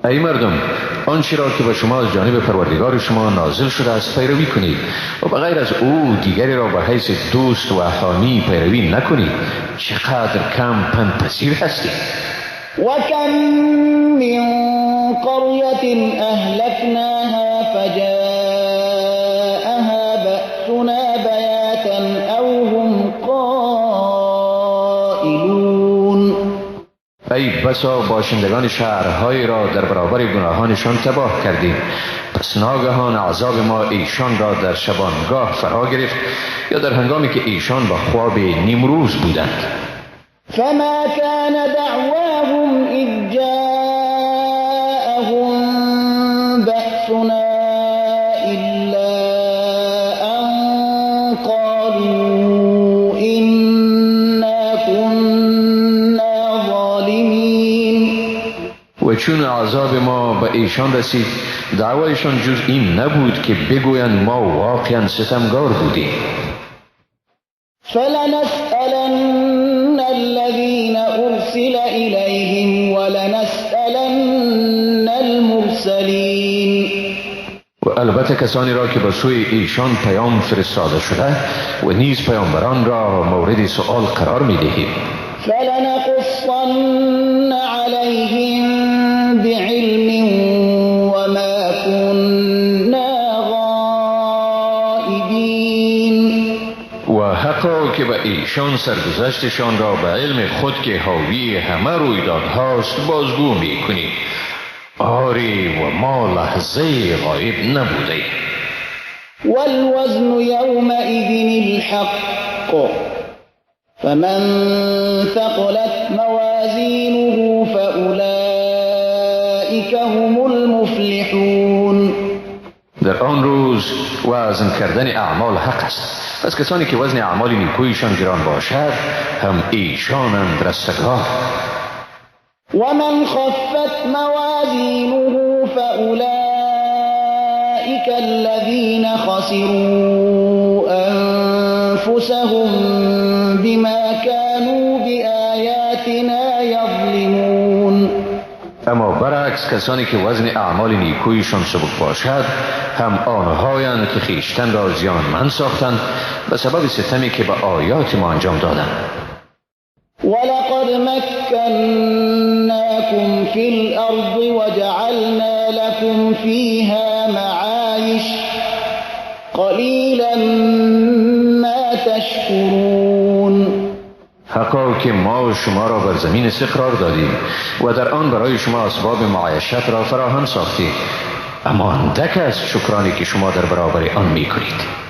ای مردم، آنچه را که به شما از جانب پروردگار شما نازل شده است پیروی کنید و به غیر از او دیگری را به حیث دوست و حامی پیروی نکنید. چقدر کم پندپذیر هستید. و کم من قریة اهلکناها فجاءها بأسنا بیاتا او هم قائلون. ای بسا باشندگان شهرهای را در برابر گناهانشان تباه کردیم، پس ناگهان عذاب ما ایشان را در شبانگاه فرا گرفت یا در هنگامی که ایشان با خواب نیمروز بودند. فما كان دعواهم اذ جاءهم بأسنا الا ان قالوا انا كنا ظالمین. و چون عذاب ما به ایشان رسید، دعوایشان جز این نبود که بگویند ما واقعا ستمگار بودیم. فلنسألن الذين أرسل إليهم ولنسألن المرسلين. و البته کسانی را که به سوی ایشان پیام فرستاده شده و نیز پیامبران را مورد سؤال قرار می دهیم. فلنقصن عليهم بعلم وما كنا غائبين. و حقا که به ایشان سرگذشتشان را به علم خود که حاوی همه رویدادهاست بازگو می کنیم. آری و ما لحظه غایب نبوده. والوزن یومئذ الحق فمن ثقلت موازینه فأولئک هم المفلحون. در آن روز وزن کردن اعمال حق است، پس کسانی که وزن اعمال نیکویشان گران باشد هم ایشانند رستگار. ومن خفت موازینه فأولئک الذین خسروا انفسهم بما كانوا بآیاتنا یظلمون. اما برعکس کسانی که وزن اعمال نیکویشان سبک باشد هم آنهایند که خویشتن را زیانمند ساختند به سبب ستمی که به آیات ما انجام دادند. ولقد مكناكم في الأرض وجعلنا لكم فيها معايش قليلا ما تشكرون. حقا که ما شما را بر زمین استقرار دادیم و در آن برای شما اسباب معیشت را فراهم ساختیم، اما اندک است شکرانی که شما در برابر آن میکنید.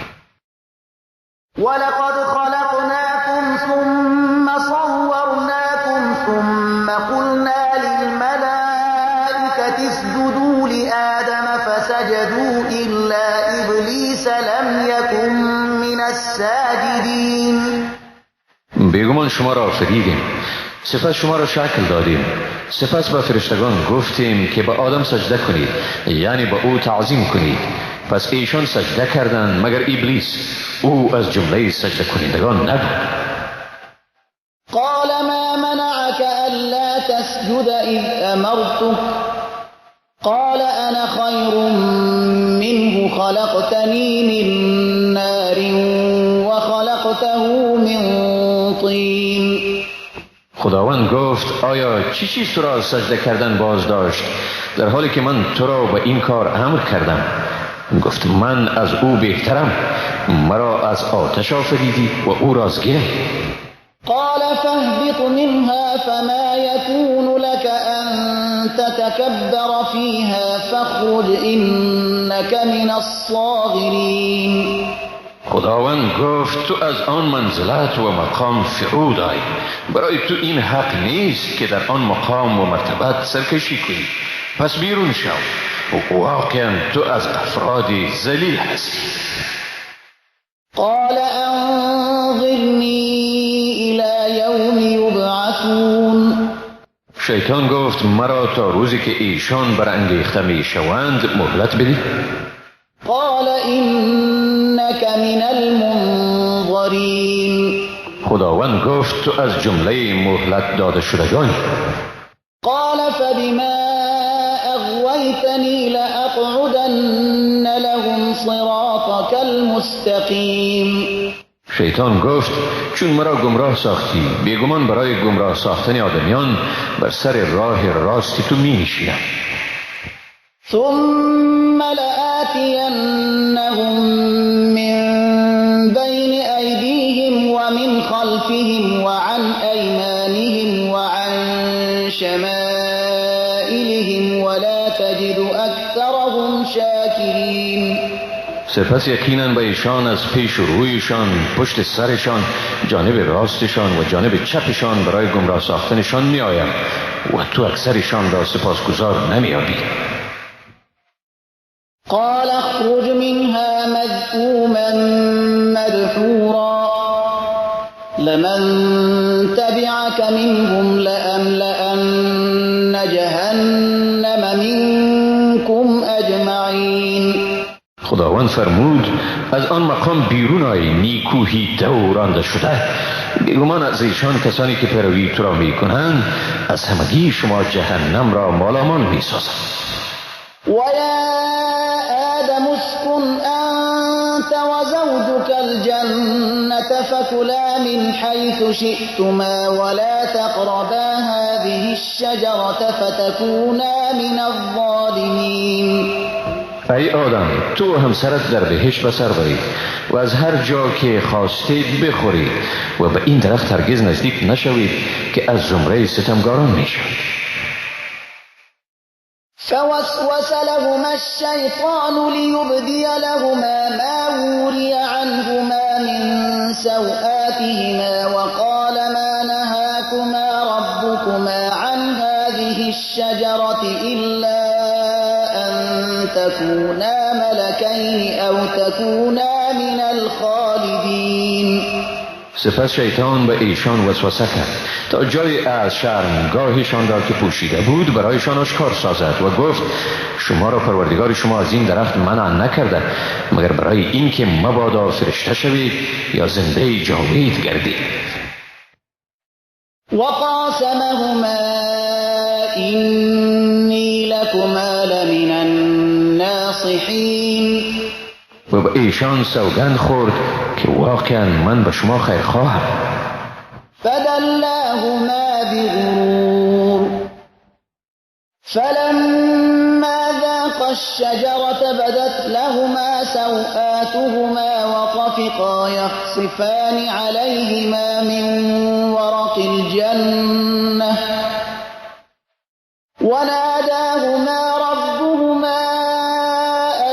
ولقد خلقناكم ثم صورناكم ثم قلنا للملائكة اسجدوا لآدم فسجدوا إلا إبليس لم يكن من الساجدين. بیگمان شما را آفریدیم، سپس شما را شکل دادیم، سپس به فرشتگان گفتیم که به آدم سجده کنید، یعنی به او تعظیم کنید. پس ایشان سجده کردند مگر ابلیس، او از جمله سجده کنندگان نبود. قال ما منعك ألا تسجد إذ أمرتك قال أنا خير منه خلقتني من نار وخلقته من طين. خداوند گفت آیا چی چیز تو را سجده کردن باز داشت در حالی که من تو را به این کار امر کردم؟ گفت من از او بهترم، مرا از آتش آفریدی و او را از گل. قال فاهبط منها فما يكون لك أن تتكبر فيها فاخرج إنك من الصاغرين. خداوند گفت تو از آن منزلت و مقام فرود آی، برای تو این حق نیست که در آن مقام و مرتبت سرکشی کنی، پس بیرون شو و واقعا تو از افراد ذلیل هستی. قال انظرنی الی یوم یبعثون. شیطان گفت مرا تا روزی که ایشان برانگیخته می شوند مهلت بده. قال انک من المنظرین. خداوند گفت تو از جمله مهلت داده شدگان. قال فبما اغویتنی لاقعدن لهم صراطک المستقیم. شیطان گفت چون مرا گمراه ساختی، بیگمان برای گمراه ساختن آدمیان بر سر راه راستی تو می نشینم. ثم لآتینهم من بین ایدیهم ومن خلفهم وعن ایمانهم وعن شمائلهم ولا تجد اکثرهم شاکرین. سپس یقینا به ایشان از پیش و رویشان، پشت سرشان، جانب راستشان و جانب چپشان برای گمراه ساختنشان می آیم و تو اکثرشان را سپاسگزار نمی یابی. قال اخرج منها مذءوما مدحورا لمن تبعك منهم لأملأن جهنم منكم اجمعین. خداوند فرمود از آن مقام بیرون آی، نیکوهی دورانده شده. بیگمان از ایشان کسانی که پیروی تو را می کنند از همگی شما جهنم را مالامان می سازند. و یا آدم اسکن انت وزوجك الجنة فكلا من حيث شئتما ولا تقربا هذه الشجرة فتكونا من الظالمین. ای آدم، تو همسرت در بهشت به سر برید و از هر جا که خواستید بخورید و به این درخت هرگز نزدیک نشوید که از زمره ستمگاران میشوید. فوسوس لهما الشیطان لیبدی لهما ما وری عنهما من سوآتهما وقال ما نهاکما ربکما عن هذه الشجرة إلا تكونا ملكين أو تكونا من الخالدين. سپس شیطان به ایشان وسوسه کرد تا جای از شرمگاهشان را که پوشیده بود برایشان آشکار سازد و گفت شما را پروردگار شما از این درخت منع نکرده مگر برای اینکه مبادا فرشته شوید یا زنده جاوید گردید. وقاسمهما إني لكما لمن الناصحین. و به ایشان سوگند خورد که واقعا من به شما خیر خواهم. فدلاهما بغرور فلما ذاقا الشجرة بدت لهما سوآتهما وطفقا يخصفان عليهما من ورق الجنة وناداهما ربهما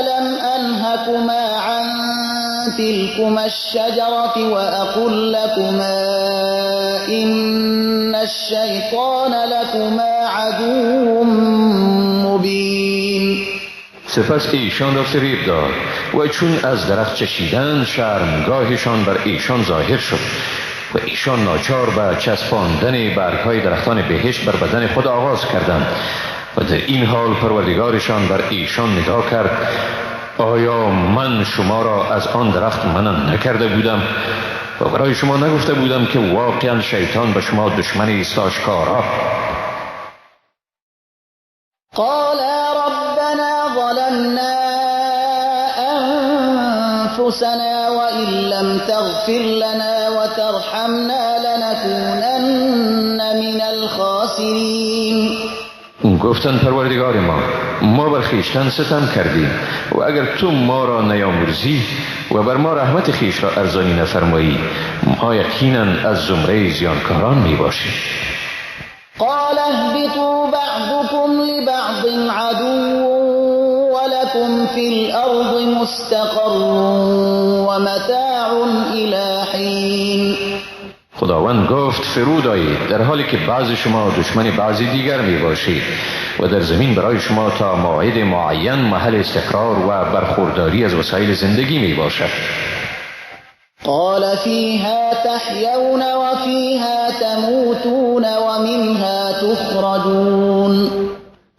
ألم أنهكما عن تلكما الشجرة وأقل لكما إن الشيطان لكما عدو مبين. سپس ایشان را فریب داد و چون از درخت چشیدند شرمگاهشان بر ایشان ظاهر شد و ایشان ناچار به چسباندن برگ‌های درختان بهشت بر بدن خود آغاز کردند و در این حال پروردگارشان بر ایشان نگاه کرد آیا من شما را از آن درخت منع نکرده بودم و برای شما نگفته بودم که واقعا شیطان به شما دشمنی است آشکارا؟ قالا ربنا ظلمنا أنفسنا وإن لم تغفر لنا وترحمنا لنكونن من الخاسرین. گفتند پروردگار ما بر خویشتن ستم کردیم و اگر تو ما را نیامرزی و بر ما رحمت خویش را ارزانی نفرمایی ما یقینا از زمره زیانکاران می باشیم. قال اهبطوا بعضكم لبعض عدو ولكم لكم في الأرض مستقر ومتاع إلى حين. خداوند گفت فرود آیید در حالی که بعض شما دشمن بعضی دیگر می باشید و در زمین برای شما تا موعد معین محل استقرار و برخورداری از وسایل زندگی می باشد. قال فيها تحيون وفيها تموتون ومنها تخرجون.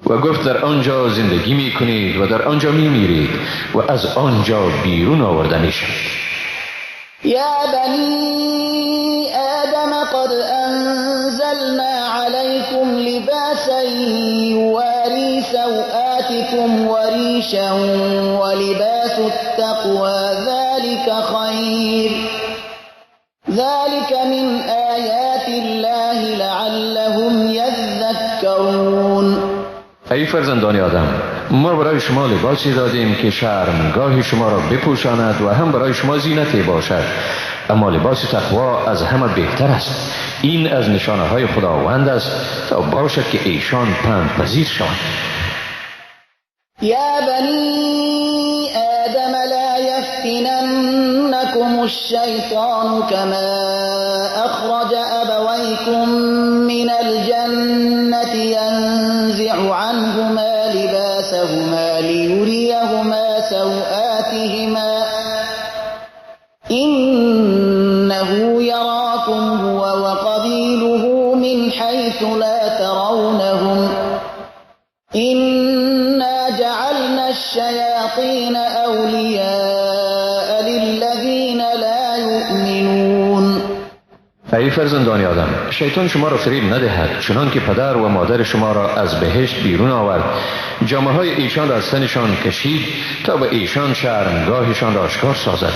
و گفت در آنجا زندگی می کنید و در آنجا می میرید و از آنجا بیرون آورده می شوید. یا بنی آدم قد أنزلنا عليكم لباسا يواري سوآتكم وريشا ولباس التقوى ذلك خير ذلك من آيات الله لعلهم يذكرون. ای فرزندان آدم، ما برای شما لباسی دادیم که شرمگاه شما را بپوشاند و هم برای شما زینتی باشد، اما لباس تقوا از همه بهتر است. این از نشانه های خداوند است تا باشد که ایشان پند پذیر شوند. یا بنی آدم لا یفتننکم الشیطان کما اخرج ابویکم من الجنة ینزع عنهما لباسهما لیریهما سوآتهما إنه يراكم هو وقبيله من حيث لا ترونهم إنا جعلنا الشياطين أولياء للذين لا يؤمنون. ای فرزندان آدم، شیطان شما را فریب ندهد چنان که پدر و مادر شما را از بهشت بیرون آورد، جامه های ایشان را از تنشان کشید تا به ایشان شرمگاهشان را آشکار سازد.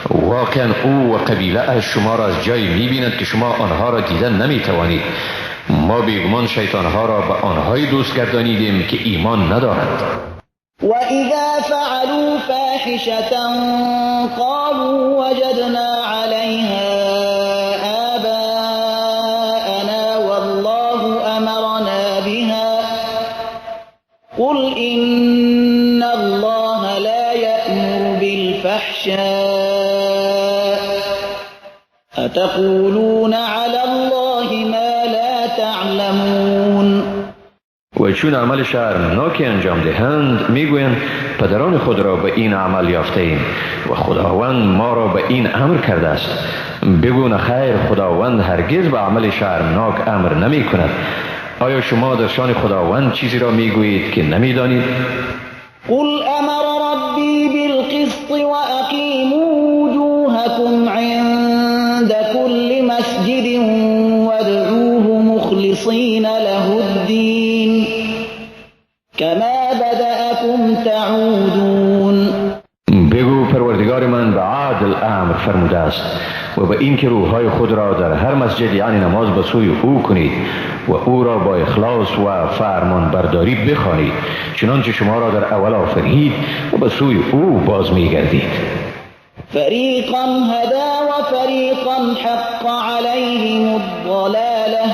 واقعا او و قبیله اش شما را از جایی میبیند که شما آنها را دیدن نمیتوانید. ما بیگمان شیطانها را به آنهایی دوست گردانیدیم که ایمان ندارند. و اذا فعلوا فاحشة قالوا وجدنا علیها آباءنا والله امرنا بها قل إن الله لا يأمر بالفحشاء أتقولون على الله ما لا تعلمون. و چون عمل شرمناکی انجام دهند میگویند پدران خود را به این عمل یافته ایم و خداوند ما را به این امر کرده است. بگو نه خیر، خداوند هرگز به عمل شرمناک امر نمی کند. آیا شما در شان خداوند چیزی را میگویید که نمیدانید؟ قل امر ربی بالقسط واقیموا وجوهکم عند كل مسجد وادعوه مخلصین له الدین کما بدأکم تعودون. بگو پروردگار من به عدل امر فرموده است و به اینکه روحهای خود را در هر مسجد یعنی نماز به سوی او کنید و او را با اخلاص و فرمان برداری بخوانید، چنانچه شما را در اول آفرید و به سوی او باز میگردید. فریقا هدی و فریقا حق علیهم الضلاله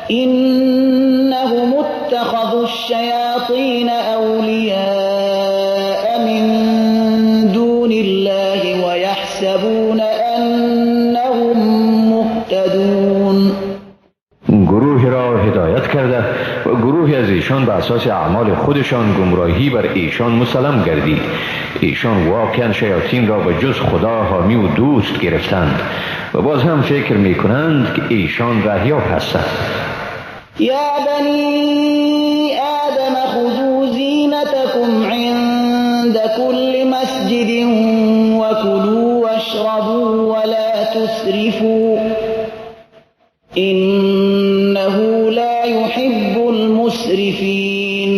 انهم اتخذوا الشیاطین اولیاء من دون الله ویحسبون انهم مهتدون. گروهی را هدایت کرده و گروهی از ایشان به اساس اعمال خودشان گمراهی بر ایشان مسلم گردید. ایشان واقعا شیاطین را به جز خدا حامی و دوست گرفتند و باز هم فکر می کنند که ایشان رهیاب هستند. یا بنی آدم خذوا زینتکم عند كل مسجد وكلوا واشربوا ولا تسرفوا انه لا يحب المسرفین.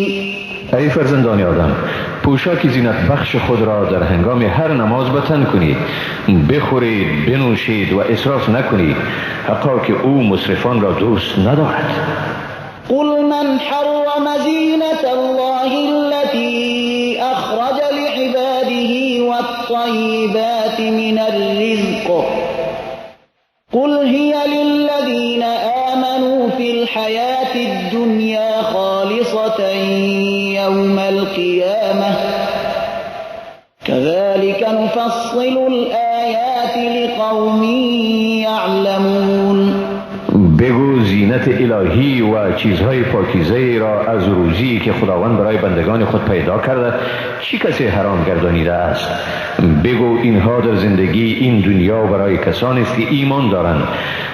ای فرزندان آدم، پوشاک زینت بخش خود را در هنگام هر نماز به تن کنید، بخورید، بنوشید و اسراف نکنید، حقا که او مسرفان را دوست ندارد. قل من حرم زینة الله التي اخرج لعباده والطیبات من الرزق قل هي للذين آمنوا في الحياة الدنيا خالصة يوم القيامة القيامة كذلك نفصل الآيات لقوم يعلمون. بگو زینت الهی و چیزهای پاکیزه را از روزی که خداوند برای بندگان خود پیدا کرده چی کسی حرام گردانیده است؟ بگو اینها در زندگی این دنیا برای کسانی است که ایمان دارند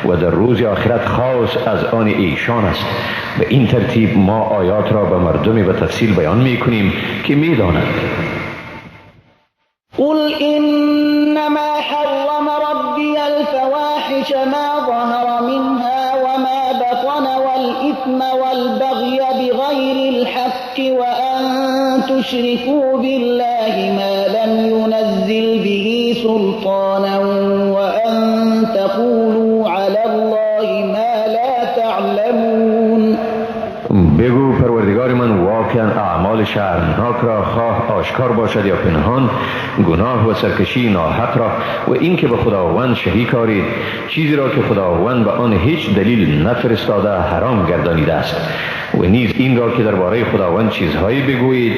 و در روز آخرت خاص از آن ایشان است. به این ترتیب ما آیات را به مردم به تفصیل بیان میکنیم که میدانند. قل إنما حرم ربي الفواحش ما ظهر منها وما بطن والإثم والبغي بغير الحق وأن تشركوا بالله ما لم ينزل به سلطانا وأن تقولوا على الله ما لا تعلمون. بگو پروردگار من واقعا اعمال شرمناک را خواه آشکار باشد یا پنهان، گناه و سرکشی ناحق را و اینکه به خداوند شریک آرید چیزی را که خداوند به آن هیچ دلیل نفرستاده حرام گردانیده است، و نیز این را که درباره خداوند چیزهایی بگویید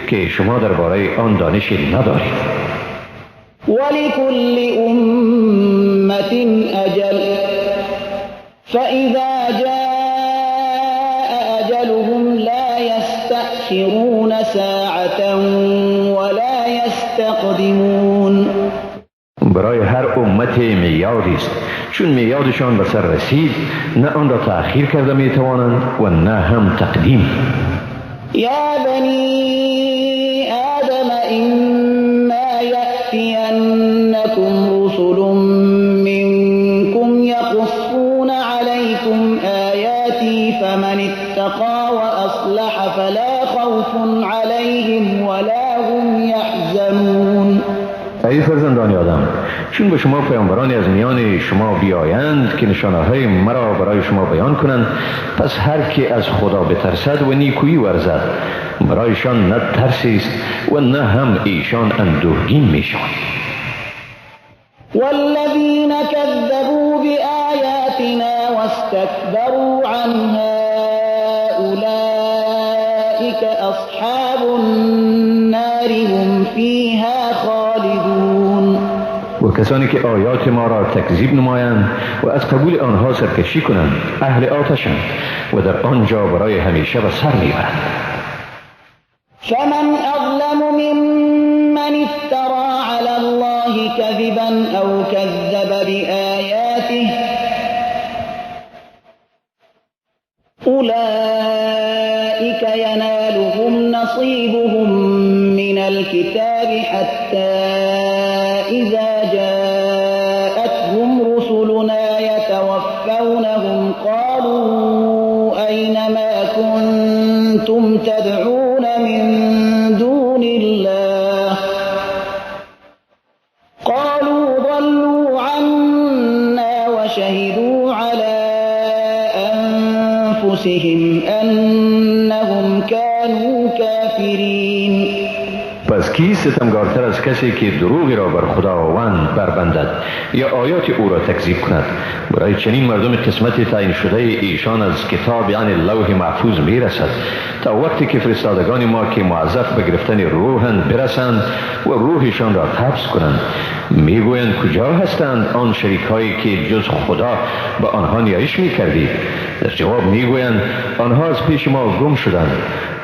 که شما درباره آن دانشی ندارید. ولکل امة اجل فاذا جاء أجلهم لا يستأخرون ساعة ولا يستقدمون. برای هر امت میعادی است، چون میعادشان به سر رسید نه آن را تأخیر کرده می توانند و نه هم تقدیم. یا بنی آدم إما يأتینکم رسل منکم یقصون علیکم آیاتی فمن اتقى وأصلح فلا خوف عليهم ولا هم يحزنون. ای فرزندان آدم، چون به شما پیامبرانی از میان شما بیایند که نشانه‌های مرا برای شما بیان کنند، پس هر که از خدا بترسد و نیکویی ورزد برایشان نه ترسی است و نه هم ایشان اندوهگین میشوند. والذین كذبوا بآیاتنا واستكبروا عنها أولئك أصحاب النار هم فيها خالدون. و کسانی که آیات ما را تکذیب نمایند و از قبول آنها سرکشی کنند اهل آتشند و در آنجا برای همیشه به سر میبرند. فمن أظلم ممن افترى على الله كذبا أو كذب بآياته أولئك ينالهم نصيبهم من الكتاب حتى إذا جاءتهم رسلنا يتوفونهم قالوا أين ما كنتم تدعون من دون الله قالوا ضلوا عنا وشهدوا على أنفسهم أنهم كانوا كافرين. پس کی ستمگارتر از کسی که دروغی را بر خداوند بربندد یا آیات او را تکذیب کند؟ برای چنین مردم قسمت تعیین شده ایشان از کتاب یعنی لوح محفوظ میرسد تا وقتی که فرستادگان ما که موظف به گرفتن روحند برسند و روحشان را قبض کنند. میگویند کجا هستند آن شریک هایی که جز خدا به آنها نیایش میکردید؟ در جواب میگویند آنها از پیش ما گم شدند،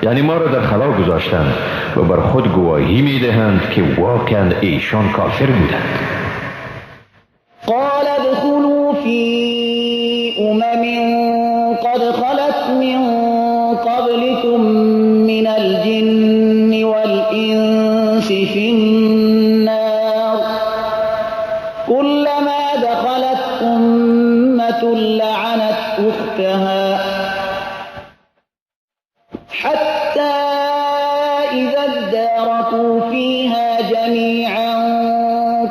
یعنی ما را در خلا گذاشتند و بر خود گواهی میدهند که واقعا ایشان کافر بودند. قال ادخلوا في أمم قد خلت من قبلكم من الجن والإنس في النار كلما دخلت أمة لعنت أختها حتى إذا اداركوا فيها جميعا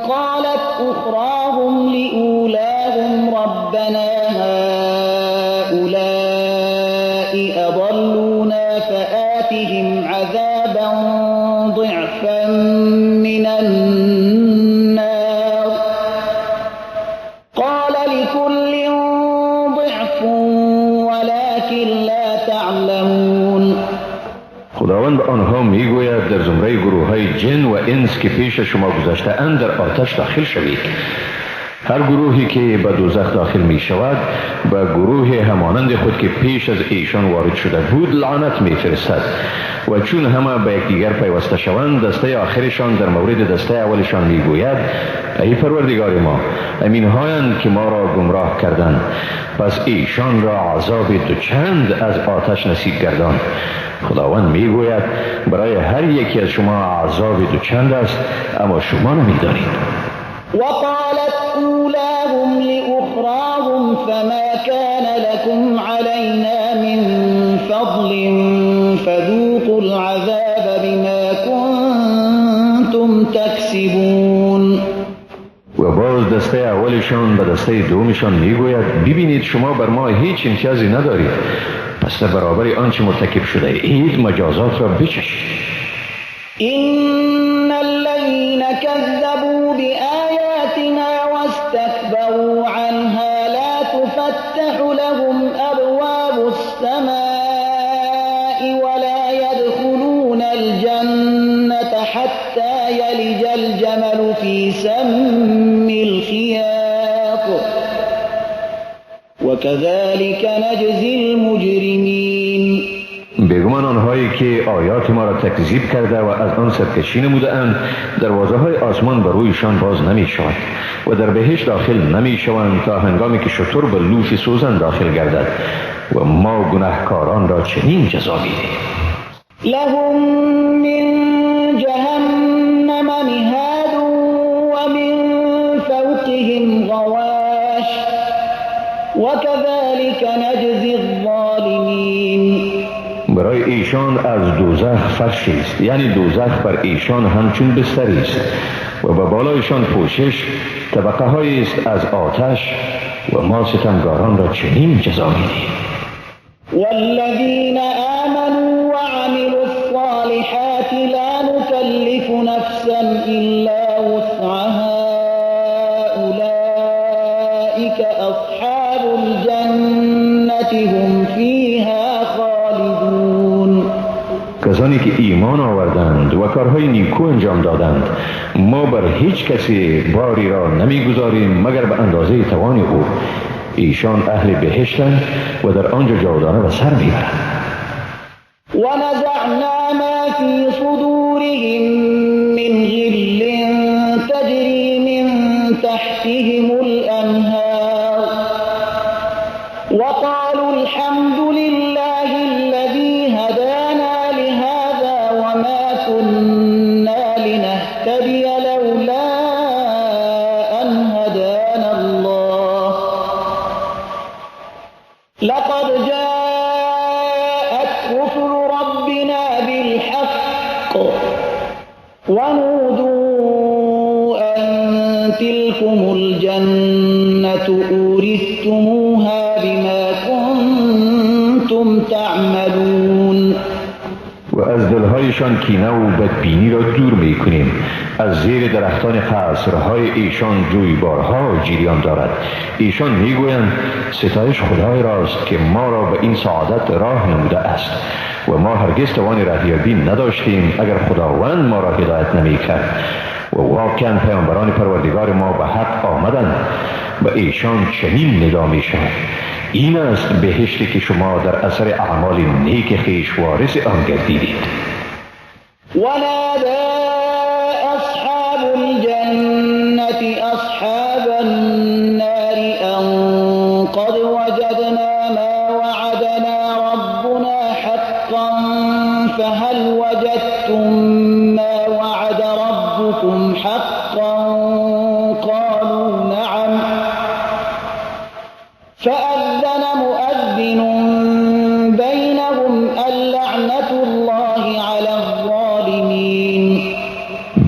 قالت أخراهم لأولاهم ربنا هؤلاء أضلونا فآتهم عذابا ضعفا من النار قال لكل ضعف ولكن لا تعلمون. خداوند به آنها میگوید در زمره جن و انس که پیش شما گذشته اند در آتش داخل شوید. هر گروهی که به دوزخ داخل می شود به گروه همانند خود که پیش از ایشان وارد شده بود لعنت می فرستد و چون همه به یکدیگر پیوسته شوند دسته آخرشان در مورد دسته اولشان می گوید ای پروردگار ما، امین هایند که ما را گمراه کردند، پس ایشان را عذاب دوچند از آتش نصیب گردان. خداوند می گوید برای هر یکی از شما عذاب دوچند است، اما شما نمی دانید. وقالت أولاهم لأخراهم فما كان لكم علينا من فضل فذوقوا العذاب بما كنتم تكسبون. و باز دسته اولشان به دسته دومشان میگوید ببینید شما بر ما هیچ امتیازی ندارید، پس در برابر آنچه مرتکب شده اید مجازات را بچشید. إن الذين كذبوا بآياتنا واستكبروا عنها لا تفتح لهم أبواب السماء ولا يدخلون الجنة حتى يلج الجمل في سم الخياط وكذلك نجزي المجرمين. بیگمان آنهایی که آیات ما را تکذیب کرده و از آن سرکشی نموده اند دروازه های آسمان بر رویشان باز نمی شود و در بهشت داخل نمی شوند تا هنگامی که شتر به لوف سوزن داخل گردد و ما گناهکاران را چنین جزا می‌دهیم. لهم من جهنم مهاد و من فوقهم غواش وكذلك نجزی الظالمین. برای ایشان از دوزخ فرشی است، یعنی دوزخ بر ایشان همچون بستری است و به بالایشان پوشش طبقه هایی است از آتش و ما ستمگاران را چنین جزا می‌دهیم. والذین آمنوا وعملوا الصالحات لا نكلف نفسا إلا وسعها أولئك أصحاب الجنة هم فيها خالدون. کسانی که ایمان آوردند و کارهای نیکو انجام دادند ما بر هیچ کسی باری را نمیگذاریم مگر به اندازه توان او. ایشان اهل بهشتند و در آنجا جاودانه به سر میبرند. و نزعنا ما فی صدورهم من غل تجری من تحتهم الانهار وقالوا الحمد لله الذي هدانا لهذا وما كنا لنهتدي لولا أن هدانا الله لقد جاءت رسل ربنا بالحق ونودوا أن تلكم الجنة أورثتموها بما كنتم تعملون. و از دلهایشان کینه و بدبینی را دور میکنیم. از زیر درختان قصرهای ایشان جویبارها جریان دارد. ایشان میگویند ستایش خدای راست که ما را به این سعادت راه نموده است و ما هرگز توان راهیابی نداشتیم اگر خداوند ما را هدایت نمیکرد. و واقعا پیامبران پروردگار ما به حق آمدند. به ایشان چنین ندا میشود این است بهشتی که شما در اثر اعمال نیک خویش وارث آن گردیدید. ونادى اصحاب الجنة اصحاب النار ان قد وجدنا ما وعدنا ربنا حقا فهل وجدتم ما وعد ربكم حقا قالوا نعم فأذن مؤذن بينهم اللعنة الله على الظالمين.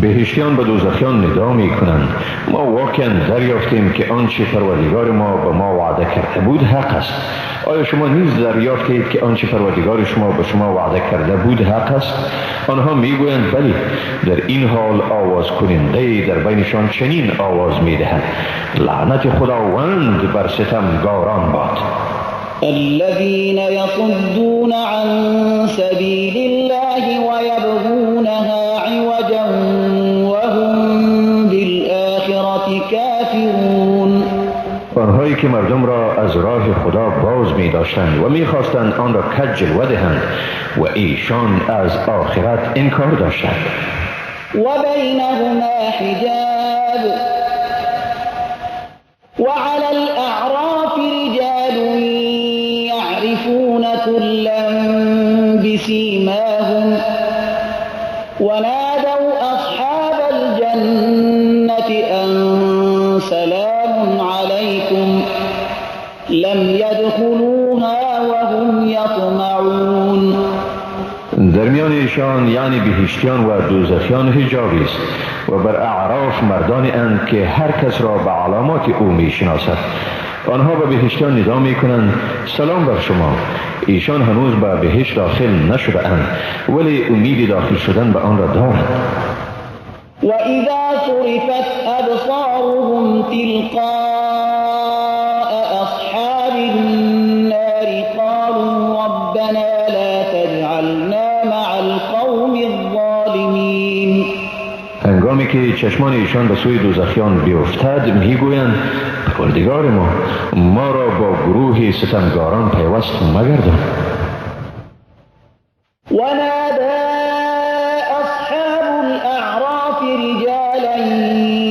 بهشتیان به دوزخیان ندا می کنند ما واقعا دریافتیم که آنچه پروردگار ما به ما وعده کرده بود حق است. آیا شما نیز دریافتید که آنچه پروردگار شما به شما وعده کرده بود حق است؟ آنها میگویند بله. در این حال آواز کننده در بینشان چنین آواز میدهد لعنت خداوند بر ستمگاران باد. الذين يصدون عن سبيل الله ويبغونها عوجا عوجا وهم بالآخرة كافرون. آنهایی که مردم را از راه خدا باز می داشتند و می خواستند آن را کج جلوه دهند و ایشان از آخرت انکار داشتند. وبينهما حجاب وعلى الأعراف رجال يعرفون كلا بسيماهم ونادوا أصحاب الجنة أن سلام عليكم لم يدخلوها وهم يطمعون. در میان ایشان یعنی بهشتیان و دوزخیان حجابی است و بر اعراف مردانی اند که هر کس را به علامات او میشناسد. آنها به بهشتیان ندا میکنند سلام بر شما. ایشان هنوز به بهشت داخل نشده اند ولی امید داخل شدن به آن را دارند. وإذا صرفت أبصارهم تلقاء أصحاب النار قالوا ربنا لا تجعلنا مع القوم الظالمين. هنگامی که چشمان ایشان به سوی دوزخیان بیفتد میگویند پروردگار ما، ما را با گروه ستمگاران پیوست مگردان. ونادى أصحاب الأعراف رجالا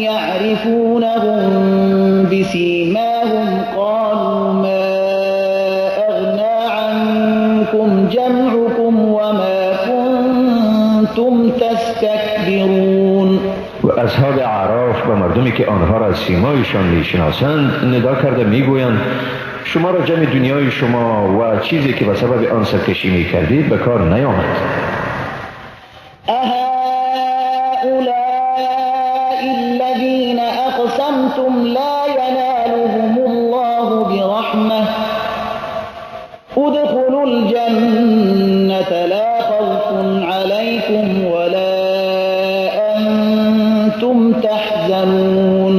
يعرفونهم بسيماهم قالوا ما أغنى عنكم جمعكم وما كنتم تستكبرون. و اصحاب اعراف به مردمی که آنها را از سیمایشان میشناسند ندا کرده میگویند شما را جمع دنیای شما و چیزی که به سبب آن سرکشی میکردید به کار نیامد. أهؤلاء الذين أقسمتم لا ينالهم الله برحمة ادخلوا الجنة لا خوف عليكم ولا أنتم تحزنون.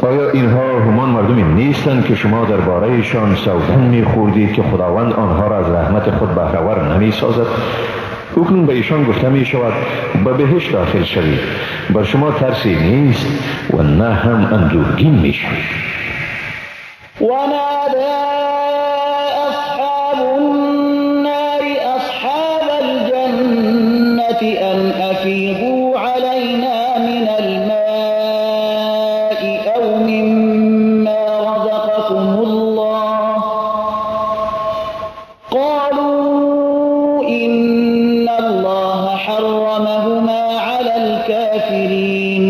آیا اینها همان مردمی نیستند که شما درباره‌شان سوگند می‌خوردید که خداوند آنها را از رحمت خود بهره‌ور نمی‌سازد؟ اکنون به ایشان گفته می شود به بهشت داخل شوید، بر شما ترسی نیست و نه هم اندوهگین می شوید. ونادى أصحاب النار أصحاب الجنة أن أفيضوا علينا من الماء أو مما رزقكم الله قالوا إن الله حرمهما على الكافرين.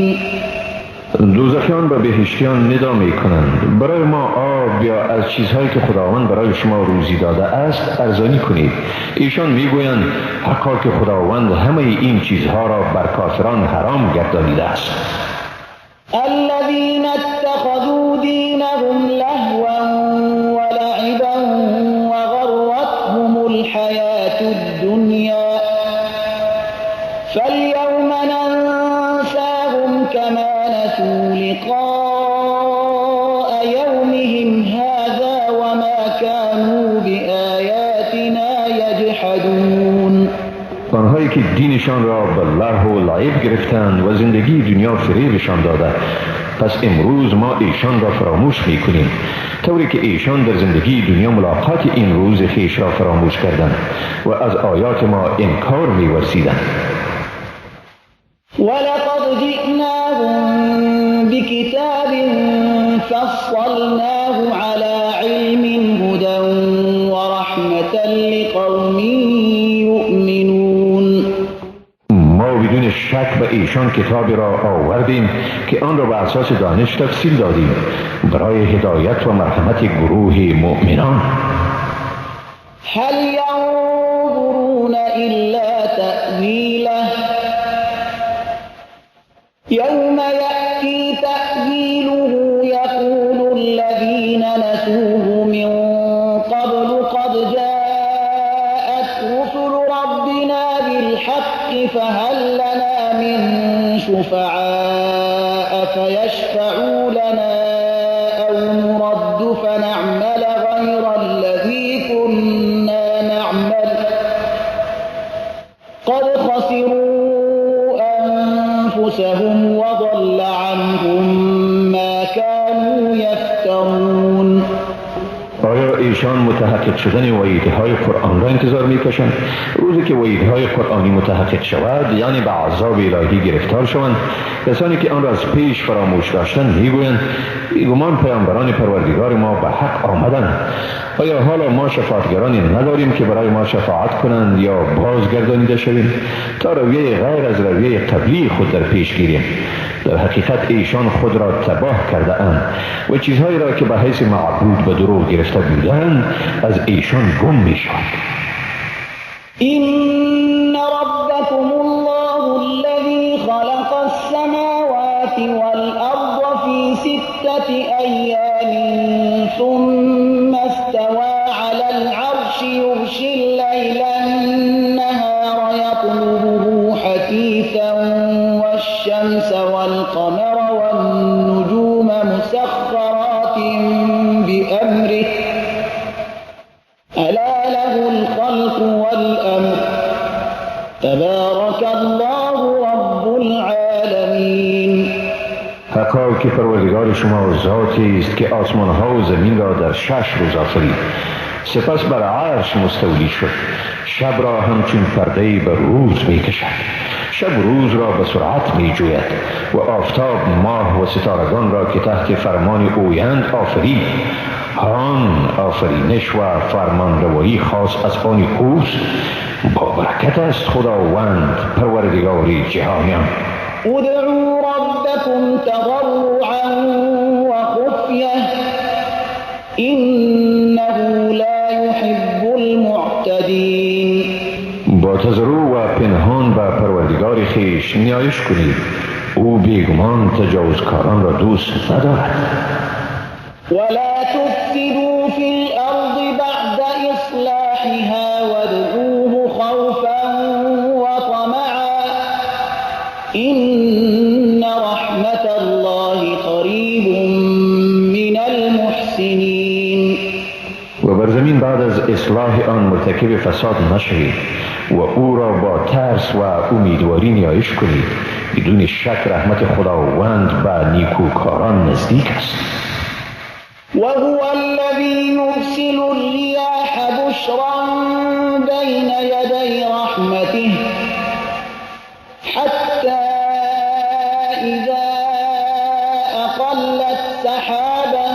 دوزخیان به بهشتیان ندا می کنند برای ما آب یا از چیزهایی که خداوند برای شما روزی داده است ارزانی کنید. ایشان میگویند حقا که خداوند همه این چیزها را بر کافران حرام گردانیده است. الذين اتخذوا دينهم لهوا ولعبا وغرتهم الحياة الدنيا فاليوم ننساهم كما نسوا لقاء يومهم هذا وما كانوا بآياتنا يجحدون. آنهایی که دینشان را به لهو و لعب گرفتند و زندگی دنیا فریبشان داده، پس امروز ما ایشان را فراموش میکنیم، طوری که ایشان در زندگی دنیا ملاقات این روز خویش را فراموش کردند و از آیات ما انکار می‌ورزیدند. ولقد جئناهم بكتاب فصلناه على علم هدى ورحمة لقوم يؤمنون. ما بدون شک به ایشان کتابی را آوردیم که آن را به اساس دانش تفصیل دادیم برای هدایت و مرحمت گروه مؤمنان. هل ينظرون إلا تأويله يوم يأتي تأويله يقول الذين نسوه من قبل قد جاءت رسل ربنا بالحق فهل لنا من شفعاء فيشفعوا لنا أو نرد فنعمل غير الذي كنا نعمل قد خسروا وضل عنهم ما كانوا يفترون. آیا ایشان متحقق شدن وعیدهای قرآن را انتظار میکشند؟ روزی که وعیدهای قرآنی متحقق شود، یعنی به عذاب الهی گرفتار شوند، کسانی که آن را از پیش فراموش داشتند میگویند بیگمان پیامبران پروردگار ما به حق آمدند. آیا حالا ما شفاعتگرانی نداریم که برای ما شفاعت کنند یا بازگردانیده شویم تا رویه غیر از رویه قبلی خود در پیش گیریم؟ در حقیقت ایشان خود را تباه کرده اند و چیزهایی را که به حیث معبود به دروغ گرفته بودند از ایشان گم می شود. إن ربكم الله الذي خلق السماوات والأرض في 6 أيام ثم استوى على العرش يغشي الليل النهار يطلبه حثيثا والشمس والقمر والنجوم مسخرات بأمره ألا له الخلق والأمر تبارك الله رب العالمين. حقا که پروردگار شما ذاتی است که آسمان ها و زمین را در 6 روز آفرید، سپس بر عرش مستولی شد. شب را همچون پرده‌ای بر روز میکشد، شب روز را به سرعت می جوید و آفتاب، ماه و ستارگان را که تحت فرمان اویند آفرید. آن آفرینش و فرمان روایی خاص از آن اوست. با برکت است خداوند پروردگار جهانیان. ادعوا ربکم تضرعا وخفیه انه لا يحب المعتدین. با تضرع و پنهان به پروردگار خویش نیایش کنید، او بیگمان تجاوزکاران را دوست ندارد. ولا تفسدوا في الأرض بعد إصلاحها وادعوه خوفا وطمعا إن رحمة الله قریب من المحسنین. و بر زمین بعد از اصلاح آن مرتکب فساد نشوید و او را با ترس و امیدواری نیایش کنید. بدون شک رحمت خداوند به نیکوکاران نزدیک است. وهو الذي يرسل الرياح بشرا بين يدي رحمته حتى إذا أقلت سحابا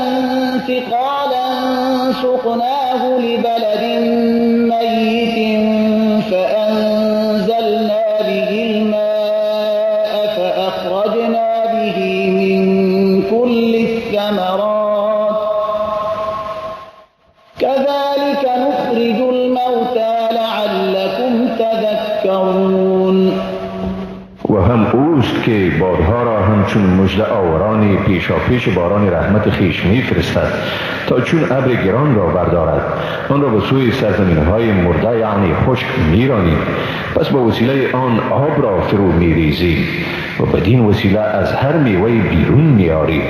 ثقالا سقناه لبلد ميت فأنزلنا به الماء فأخرجنا به من كل الثمرات كذلك نخرج الموتى لعلكم تذكرون. و هم اوست که بادها را همچون مژده آوران پیشاپیش باران رحمت خویش میفرستد تا چون ابر گران را بردارد آن را به سوی سرزمین‌های مرده یعنی خشک میرانید. پس با وسیله آن آب را فرو میریزید و بدین وسیله از هر میوه بیرون میآرید.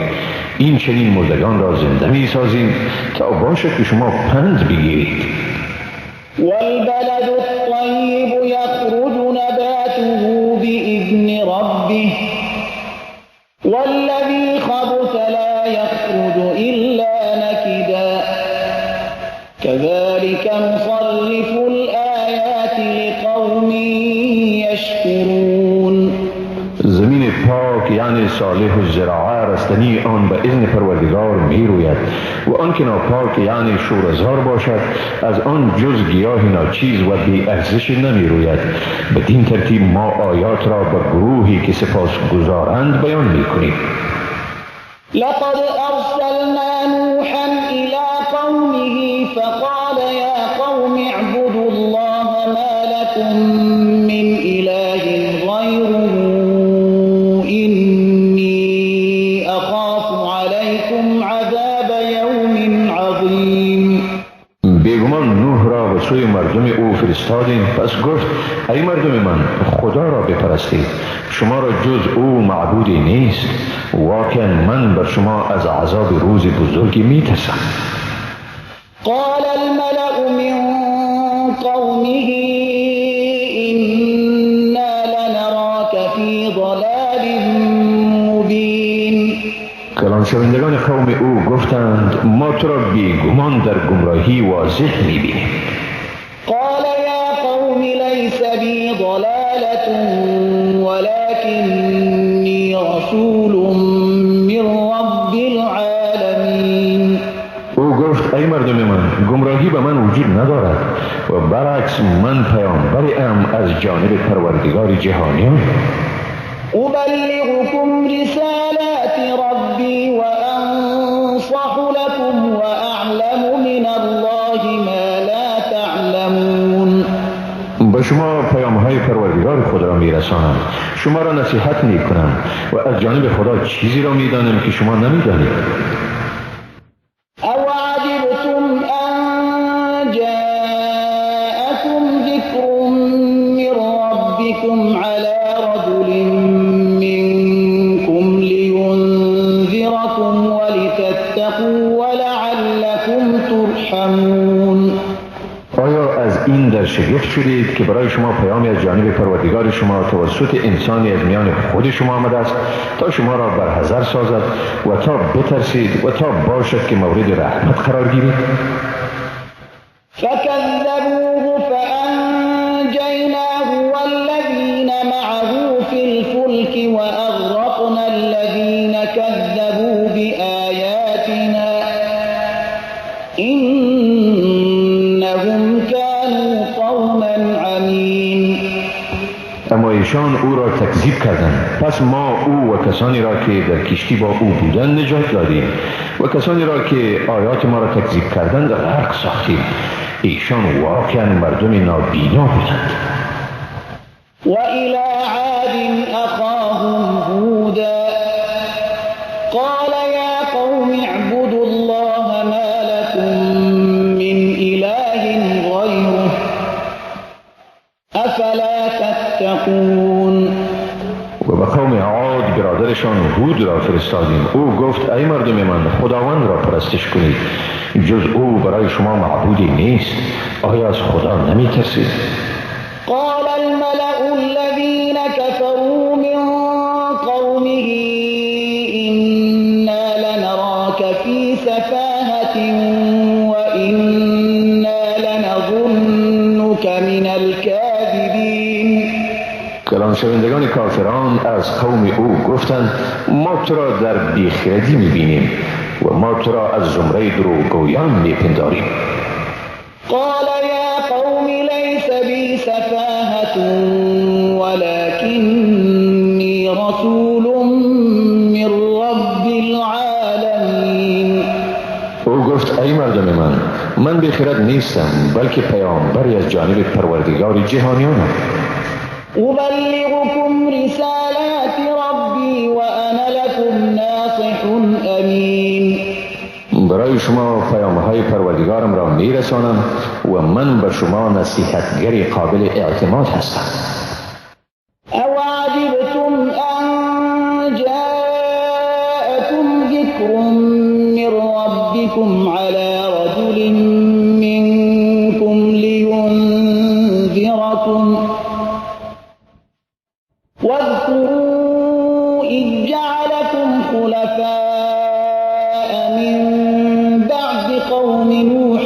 این چنین مردگان را زنده میسازیم تا باشد که شما پند بگیرید. والبلد الطیب یخرج نباته بإذن ربه والذی خبث لا یخرج إلا نکدا كذلك نصرف الآیات لقوم یشکرون. زمین پاک یعنی صالح و زراعه رستنی آن به اذن پروردگار می روید و آن که ناپاک یعنی شورزار باشد از آن جز گیاه ناچیز و بی ارزش نمی روید. بدین ترتیب ما آیات را به گروهی که سپاس گزارند بیان می کنیم. لقد ارسلنا نوحا الى قومه فقال یا قوم اعبدوا الله ما لكم من اله غیره إني أخاف عليكم عذاب يوم عظيم. بیگمان نوح را به سوی مردم او فرستادیم، پس گفت ای مردم من خدا را بپرستید، شما را جز او معبودی نیست، واقعا من بر شما از عذاب روز بزرگی میترسم. قال الملأ من قومه إنا لنراك في ضلال شوندگان قوم او گفتند ما تو را بیگمان در گمراهی واضح میبینیم. قال یا قوم لیس بی ضلالة ولکنی رسول من رب العالمین. او گفت ای مردم من، گمراهی به من وجود ندارد و برعکس من پیامبری ام از جانب پروردگار جهانیان. أبلغكم رسالات ربي وأنصح لكم وأعلم من الله ما لا تعلمون. به شما پیام‌های پروردگار خود را می‌رسانم، شما را نصیحت می‌کنم و از جانب خدا چیزی را می‌دانم که شما نمی‌دانید. أو عجبتم أن جاءكم ذكر من ربكم على رجل منكم لينذركم ولتتقوا ولعلكم ترحمون. آیا از این در شگفت شدید که برای شما پیامی از جانب پروردگار شما توسط انسانی از میان خود شما آمده است تا شما را برحذر سازد و تا بترسید و تا باشد که مورد رحمت قرار گیرید؟ فكذبوه فأنجيناه والذين معه في الفلك وأغرقنا الذين كذبوا بآياتنا إنهم كانوا قوما عمين. اما ایشان او را تکذیب کردند، پس ما او و کسانی را که در کشتی با او بودند نجات دادیم و کسانی را که آیات ما را تکذیب کردند غرق ساختیم. ایشان واقعا مردم نابینا بودند. و الی عاد اخاهم هودا قال یا قوم اعبدوا الله ما لكم من اله غیره افلا تتقون. و به قوم عاد برادرشان هود را فرستادیم. او گفت ای مردم من، خداوند را پرستش کنید، جز او برای شما معبودی نیست. آیا از خدا نمی ترسید؟ قال الملأ الذين كفروا من قومه إنا لنراك في سفاهة وإنا لنظنك من الكاذبين. کلان شوندگان کافران از قوم او گفتند ما تو را در بیخردی میبینیم و ما تو را از زمره دروغگویان میپنداریم. قال یا قوم لیس بی سفاهة ولکنی رسول من رب العالمین. او گفت ای مردم من، من بیخرد نیستم، بلکه پیامبری از جانب پروردگار جهانیانم. أبلغكم رسالات ربي وأنا لكم ناصح أمين. برای شما پیام‌های پروردگارم را میرسانم و من به شما نصیحتگر قابل اعتماد هستم. أو عجبتم أن جاءكم ذكر من ربكم على رجل منكم لينذركم واذكروا إذ جعلكم خلفاء من بعد قوم نوح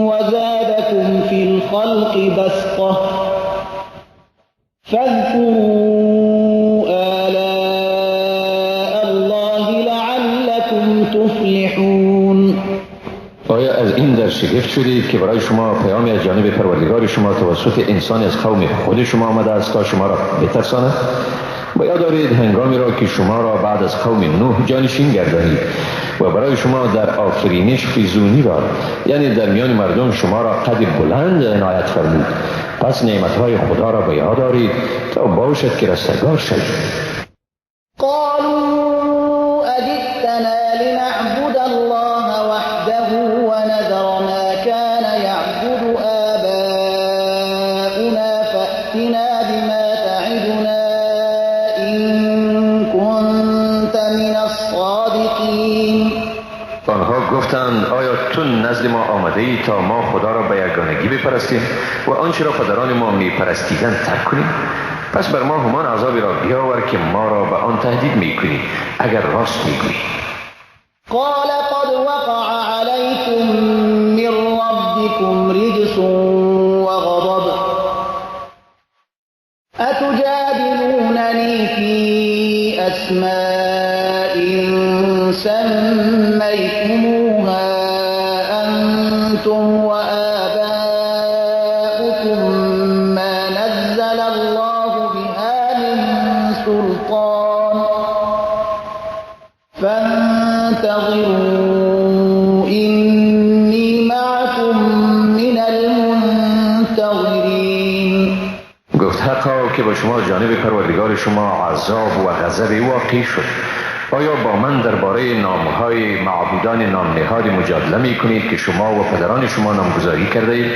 وزادكم في الخلق بسطة فاذكروا آلاء الله لعلكم تفلحون. آیا از این در شگفت شدید که برای شما پیامی از جانب پروردگار شما توسط انسانی از قوم خود شما آمده است تا شما را بترساند؟ و یاد دارید هنگامی را که شما را بعد از قوم نوح جانشین گردانید و برای شما در آفرینش فزونی داد، یعنی در میان مردم شما را قد بلند عنایت فرمود. پس نعمتهای خدا را به یاد دارید تا باشد که رستگار شوید. قالوا اجئتنا لنعبد الله وحده ونذر ما كان يعبد آباؤنا فأتنا بما تعدنا إن كنت من الصادقین. آنها گفتند آیا تو نزد ما آمده ای تا ما خدا را به یگانگی بپرستیم و آنچه را پدران ما میپرستیدند ترک کنیم؟ پس بر ما همان عذابی را بیاور که ما را به آن تهدید میکنی اگر راست میگویی. قال قد وقع عليكم من ربكم رجس وغضب أتجادلونني في أسماء سميتموها أنتم وآباؤكم ما نزل الله بها من سلطان فانتظروا إني معكم من المنتظرين. گفت حقا که با شما جانب پروردگار شما عذاب و غضب واقع شد. آیا با من درباره نامهای معبودان نامنهاد مجادله می کنید که شما و پدران شما نامگذاری کرده اید،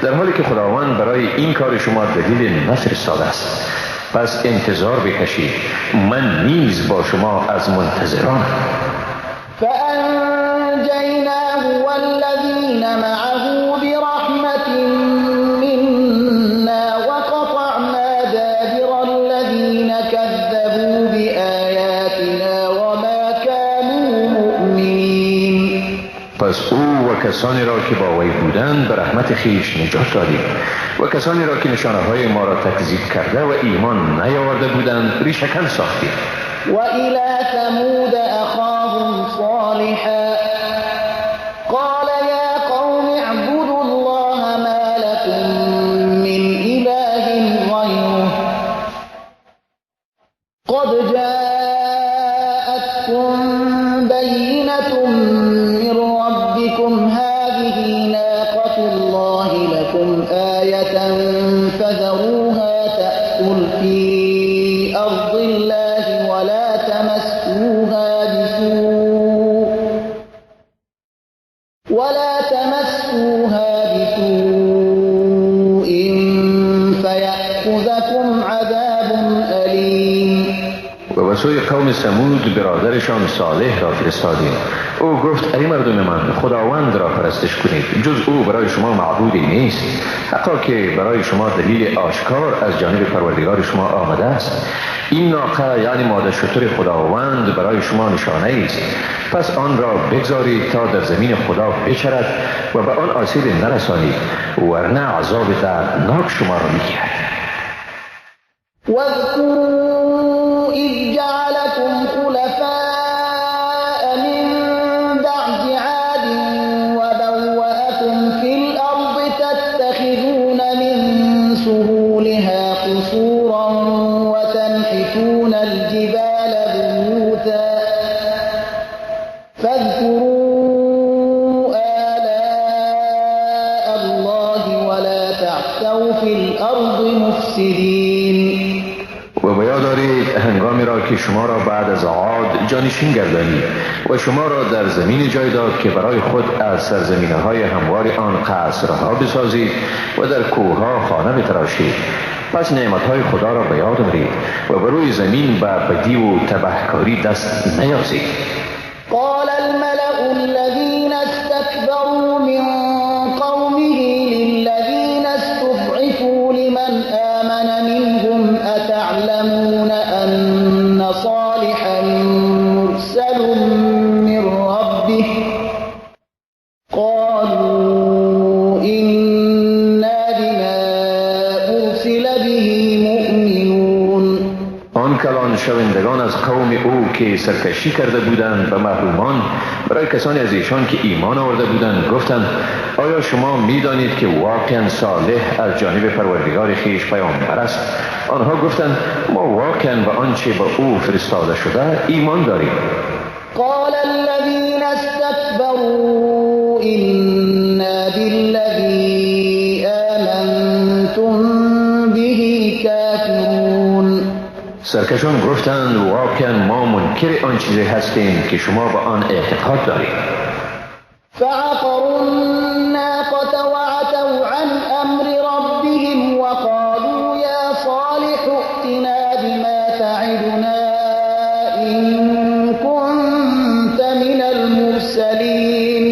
در حالی که خداوند برای این کار شما دلیل نفرستاده است؟ پس انتظار بکشید، من نیز با شما از منتظرانم. فأنجیناه والذین معه برحمة منا وقطعنا دابر الذین كذبوا بآیاتنا وما كانوا مؤمنین. پس او و کسانی را که با وی بودند به رحمت خویش نجات دادیم و کسانی را که نشانه های ما را تکذیب کرده و ایمان نیاورده بودند ریشه‌کن ساختیم. و الی ثمود اخاهم صالحا قال یا قوم اعبدوا الله ما لكم من اله غیره قد جاءتكم بینة من ربكم هذه ناقة الله لكم آية فذروها تأكل في أرض الله ولا تمسوها بسوء فيأخذكم عذاب أليم. و به سوی قوم ثمود برادرشان صالح را فرستادیم. او گفت ای مردم من، خداوند را پرستش کنید، جز او برای شما معبودی نیست. حقا که برای شما دلیل آشکار از جانب پروردگار شما آمده است. این ناقه یعنی ماده شتر خداوند برای شما نشانه است، پس آن را بگذارید تا در زمین خدا بچرد و به آن آسیب نرسانید، ورنه عذاب دردناک شما را میگیرد. واذكروا إذ جعلكم خلفاء من بعد عاد وبوأكم في الأرض تتخذون من سهولها قصورا وتنحتون الجبال بيوتا فاذكروا آلاء الله ولا تعثوا في الأرض مفسدين. و به یاد دارید هنگامی را که شما را بعد از عاد جانشین گردانید و شما را در زمین جای داد که برای خود از سرزمین‌های هموار آن قصرها بسازید و در کوهها خانه بتراشید. پس نعمت‌های خدا را به یاد آورید و بر روی زمین به بدی و تبهکاری دست نیازید. قال الملأ الذين استكبروا من قومه للذين استضعفوا لمن آمن منهم أتعلمون أن صالحا مرسل من ربه قالوا إنا بما أرسل به مؤمنون. آن کلان شوندگان از قوم او که سرکشی کرده بودند به محرومان برای کسانی از ایشان که ایمان آورده بودند گفتند آیا شما میدانید که واقعا صالح از جانب پروردگار خویش پیامبر است؟ آنها گفتند ما واقعا به آنچه به او فرستاده شده ایمان داریم. قال الذين استكبروا إنا بالذي آمنتم به كافرون. سرکشان گفتند واقعا ما منکر آن چیزی هستیم که شما به آن اعتقاد دارید. فعقروا الناقة وعتوا عن أمر ربهم وقالوا يا صالح ائتنا بما تعدنا إن كنت من المرسلين.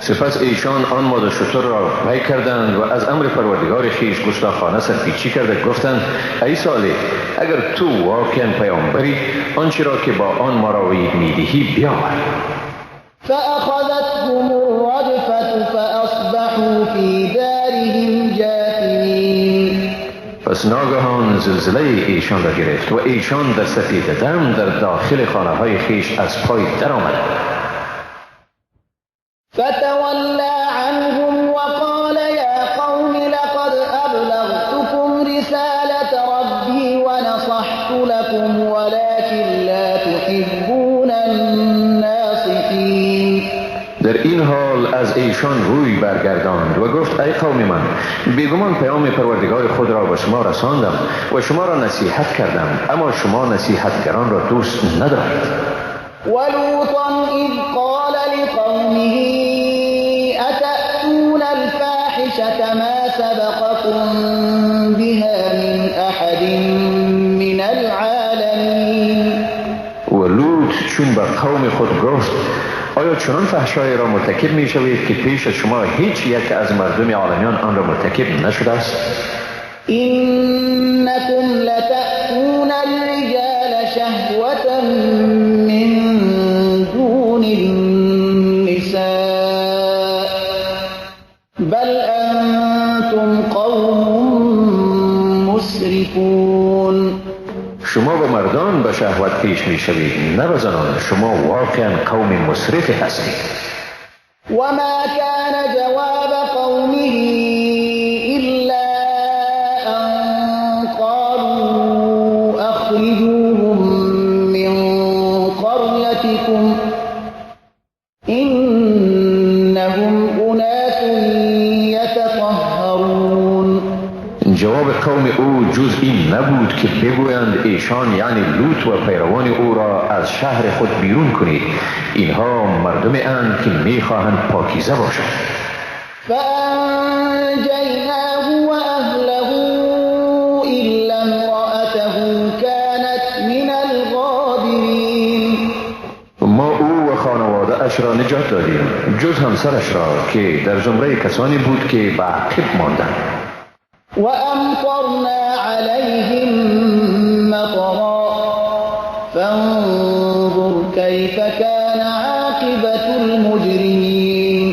سپس ایشان آن ماده شتر را پی کردند و از امر پروردگار خویش گستاخانه سرپیچی کرده گفتند ای صالح، اگر تو واقعا پیامبری آنچه را که با آن ما را وعید میدهی بیاور. فأخذتهم الرجفة فأصبحوا في دارهم جاثمين. پس ناگهان زلزله ایشان را گرفت و ایشان در سپید دم در داخل خانه های خویش از پای درآمدند. فتولى عنهم وقال يا قوم لقد أبلغتكم رسالة ربي ونصحت لكم ولكن لا تحبون الناصحين. در این حال از ایشان روی برگرداند و گفت ای قوم من، بیگمان پیام پروردگار خود را به شما رساندم و شما را نصیحت کردم، اما شما نصیحتگران را دوست ندارید. ولوطا اذ قال لقومه اتأتون الفاحشة ما سبقكم بها من احد من العالمین. و لوط چون به قوم خود گفت آیا چنان فحشایی را مرتکب می شوید که پیش از شما هیچ یک از مردم عالمیان آن را مرتکب نشده است؟ انکم لتأتون الرجال شهوة من دون النساء بل انتم قوم مسرفون. شما به مردان به شهوت پیش می شوید نه به زنان، شما واقعا قوم مسرف هستید. وما كان جواب قومه إلا أن قالوا أخرجوهم من قريتكم إنهم أناس يتطهرون. جواب قوم او جز این نبود که بگویند ایشان یعنی لوط و پیروان او را از شهر خود بیرون کنید، اینها مردم اند که میخواهند پاکیزه باشند. فأنجیناه وأهله إلا امرأته كانت من الغابرین. ما او و خانواده اش را نجات دادیم جز همسرش را که در زمره کسانی بود که به عقب ماندند. وأمطرنا عليهم مطرا فانظر كيف كان عاقبة المجرمين.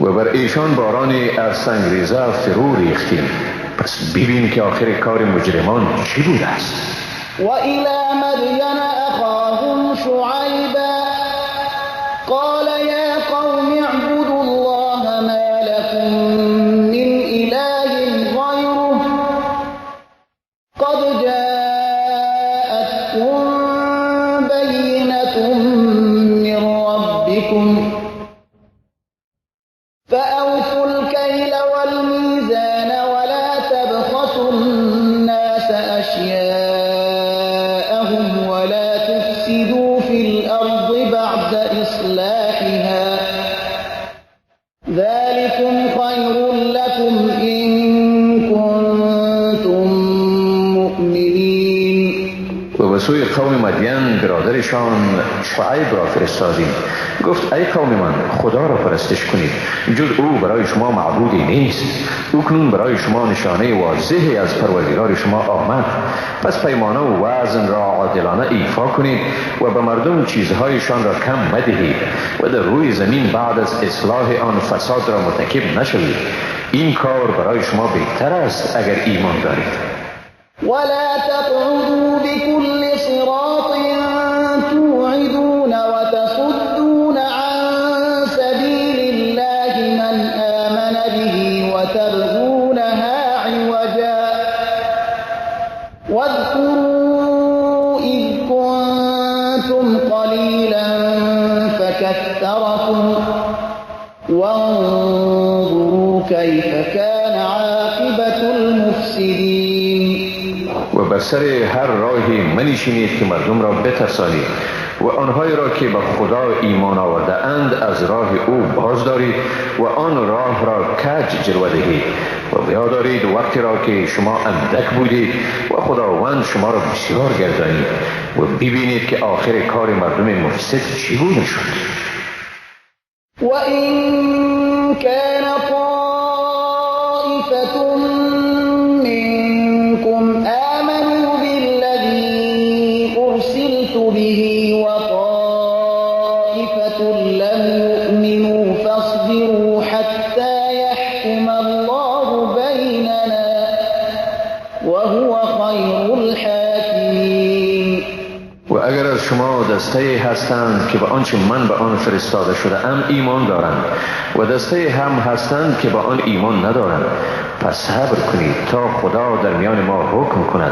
و بر ایشان بارانی از سنگریزه فرو ریختیم، پس ببین که آخر کار مجرمان چی بوده است. وإلى مدين أخاهم شعيبا قال يا قوم اعبدوا الله ما لكم من إله غيره قد جاءتكم بينة من ربكم فأوفوا الكيل والميزان ولا تبخسوا الناس أشياءهم ولا تفسدوا في الأرض بعد إصلاحها ذلكم خير لكم إن كنتم مؤمنين. و به سوی قوم مدین برادرشان شعیب را فرستادیم. گفت ای قوم من، خدا را پرستش کنید، جز او برای شما معبودی نیست. او کنون برای شما نشانه واضحی از پروردگار شما آمد، پس پیمانه و وزن را عادلانه ایفا کنید و به مردم چیزهایشان را کم مدهید و در روی زمین بعد از اصلاح آن فساد را مرتکب نشوید. این کار برای شما بهتر است اگر ایمان دارید. ولا تقعدوا بكل صراط توعدون وتصدون عن سبيل الله من آمن به وتبغونها عوجا واذكروا إذ كنتم قليلا فكثركم وانظروا كيف كان عاقبة المفسدين. و بر سر هر راهی منشینید که مردم را بترسانید و آنهایی را که به خدا ایمان آورده اند از راه او باز دارید و آن راه را کج جلوه دهید و بیادارید وقتی را که شما اندک بودید و خداوند شما را بسیار گردانید و ببینید که آخر کار مردم مفسد چگونه شد. وإن كان طائفة منكم آمنوا بالذي أرسلت به وطائفة لم دسته هستند که به آنچه من به آن فرستاده شده ام ایمان دارند و دسته هم هستند که به آن ایمان ندارند. پس صبر کنید تا خدا در میان ما حکم کند.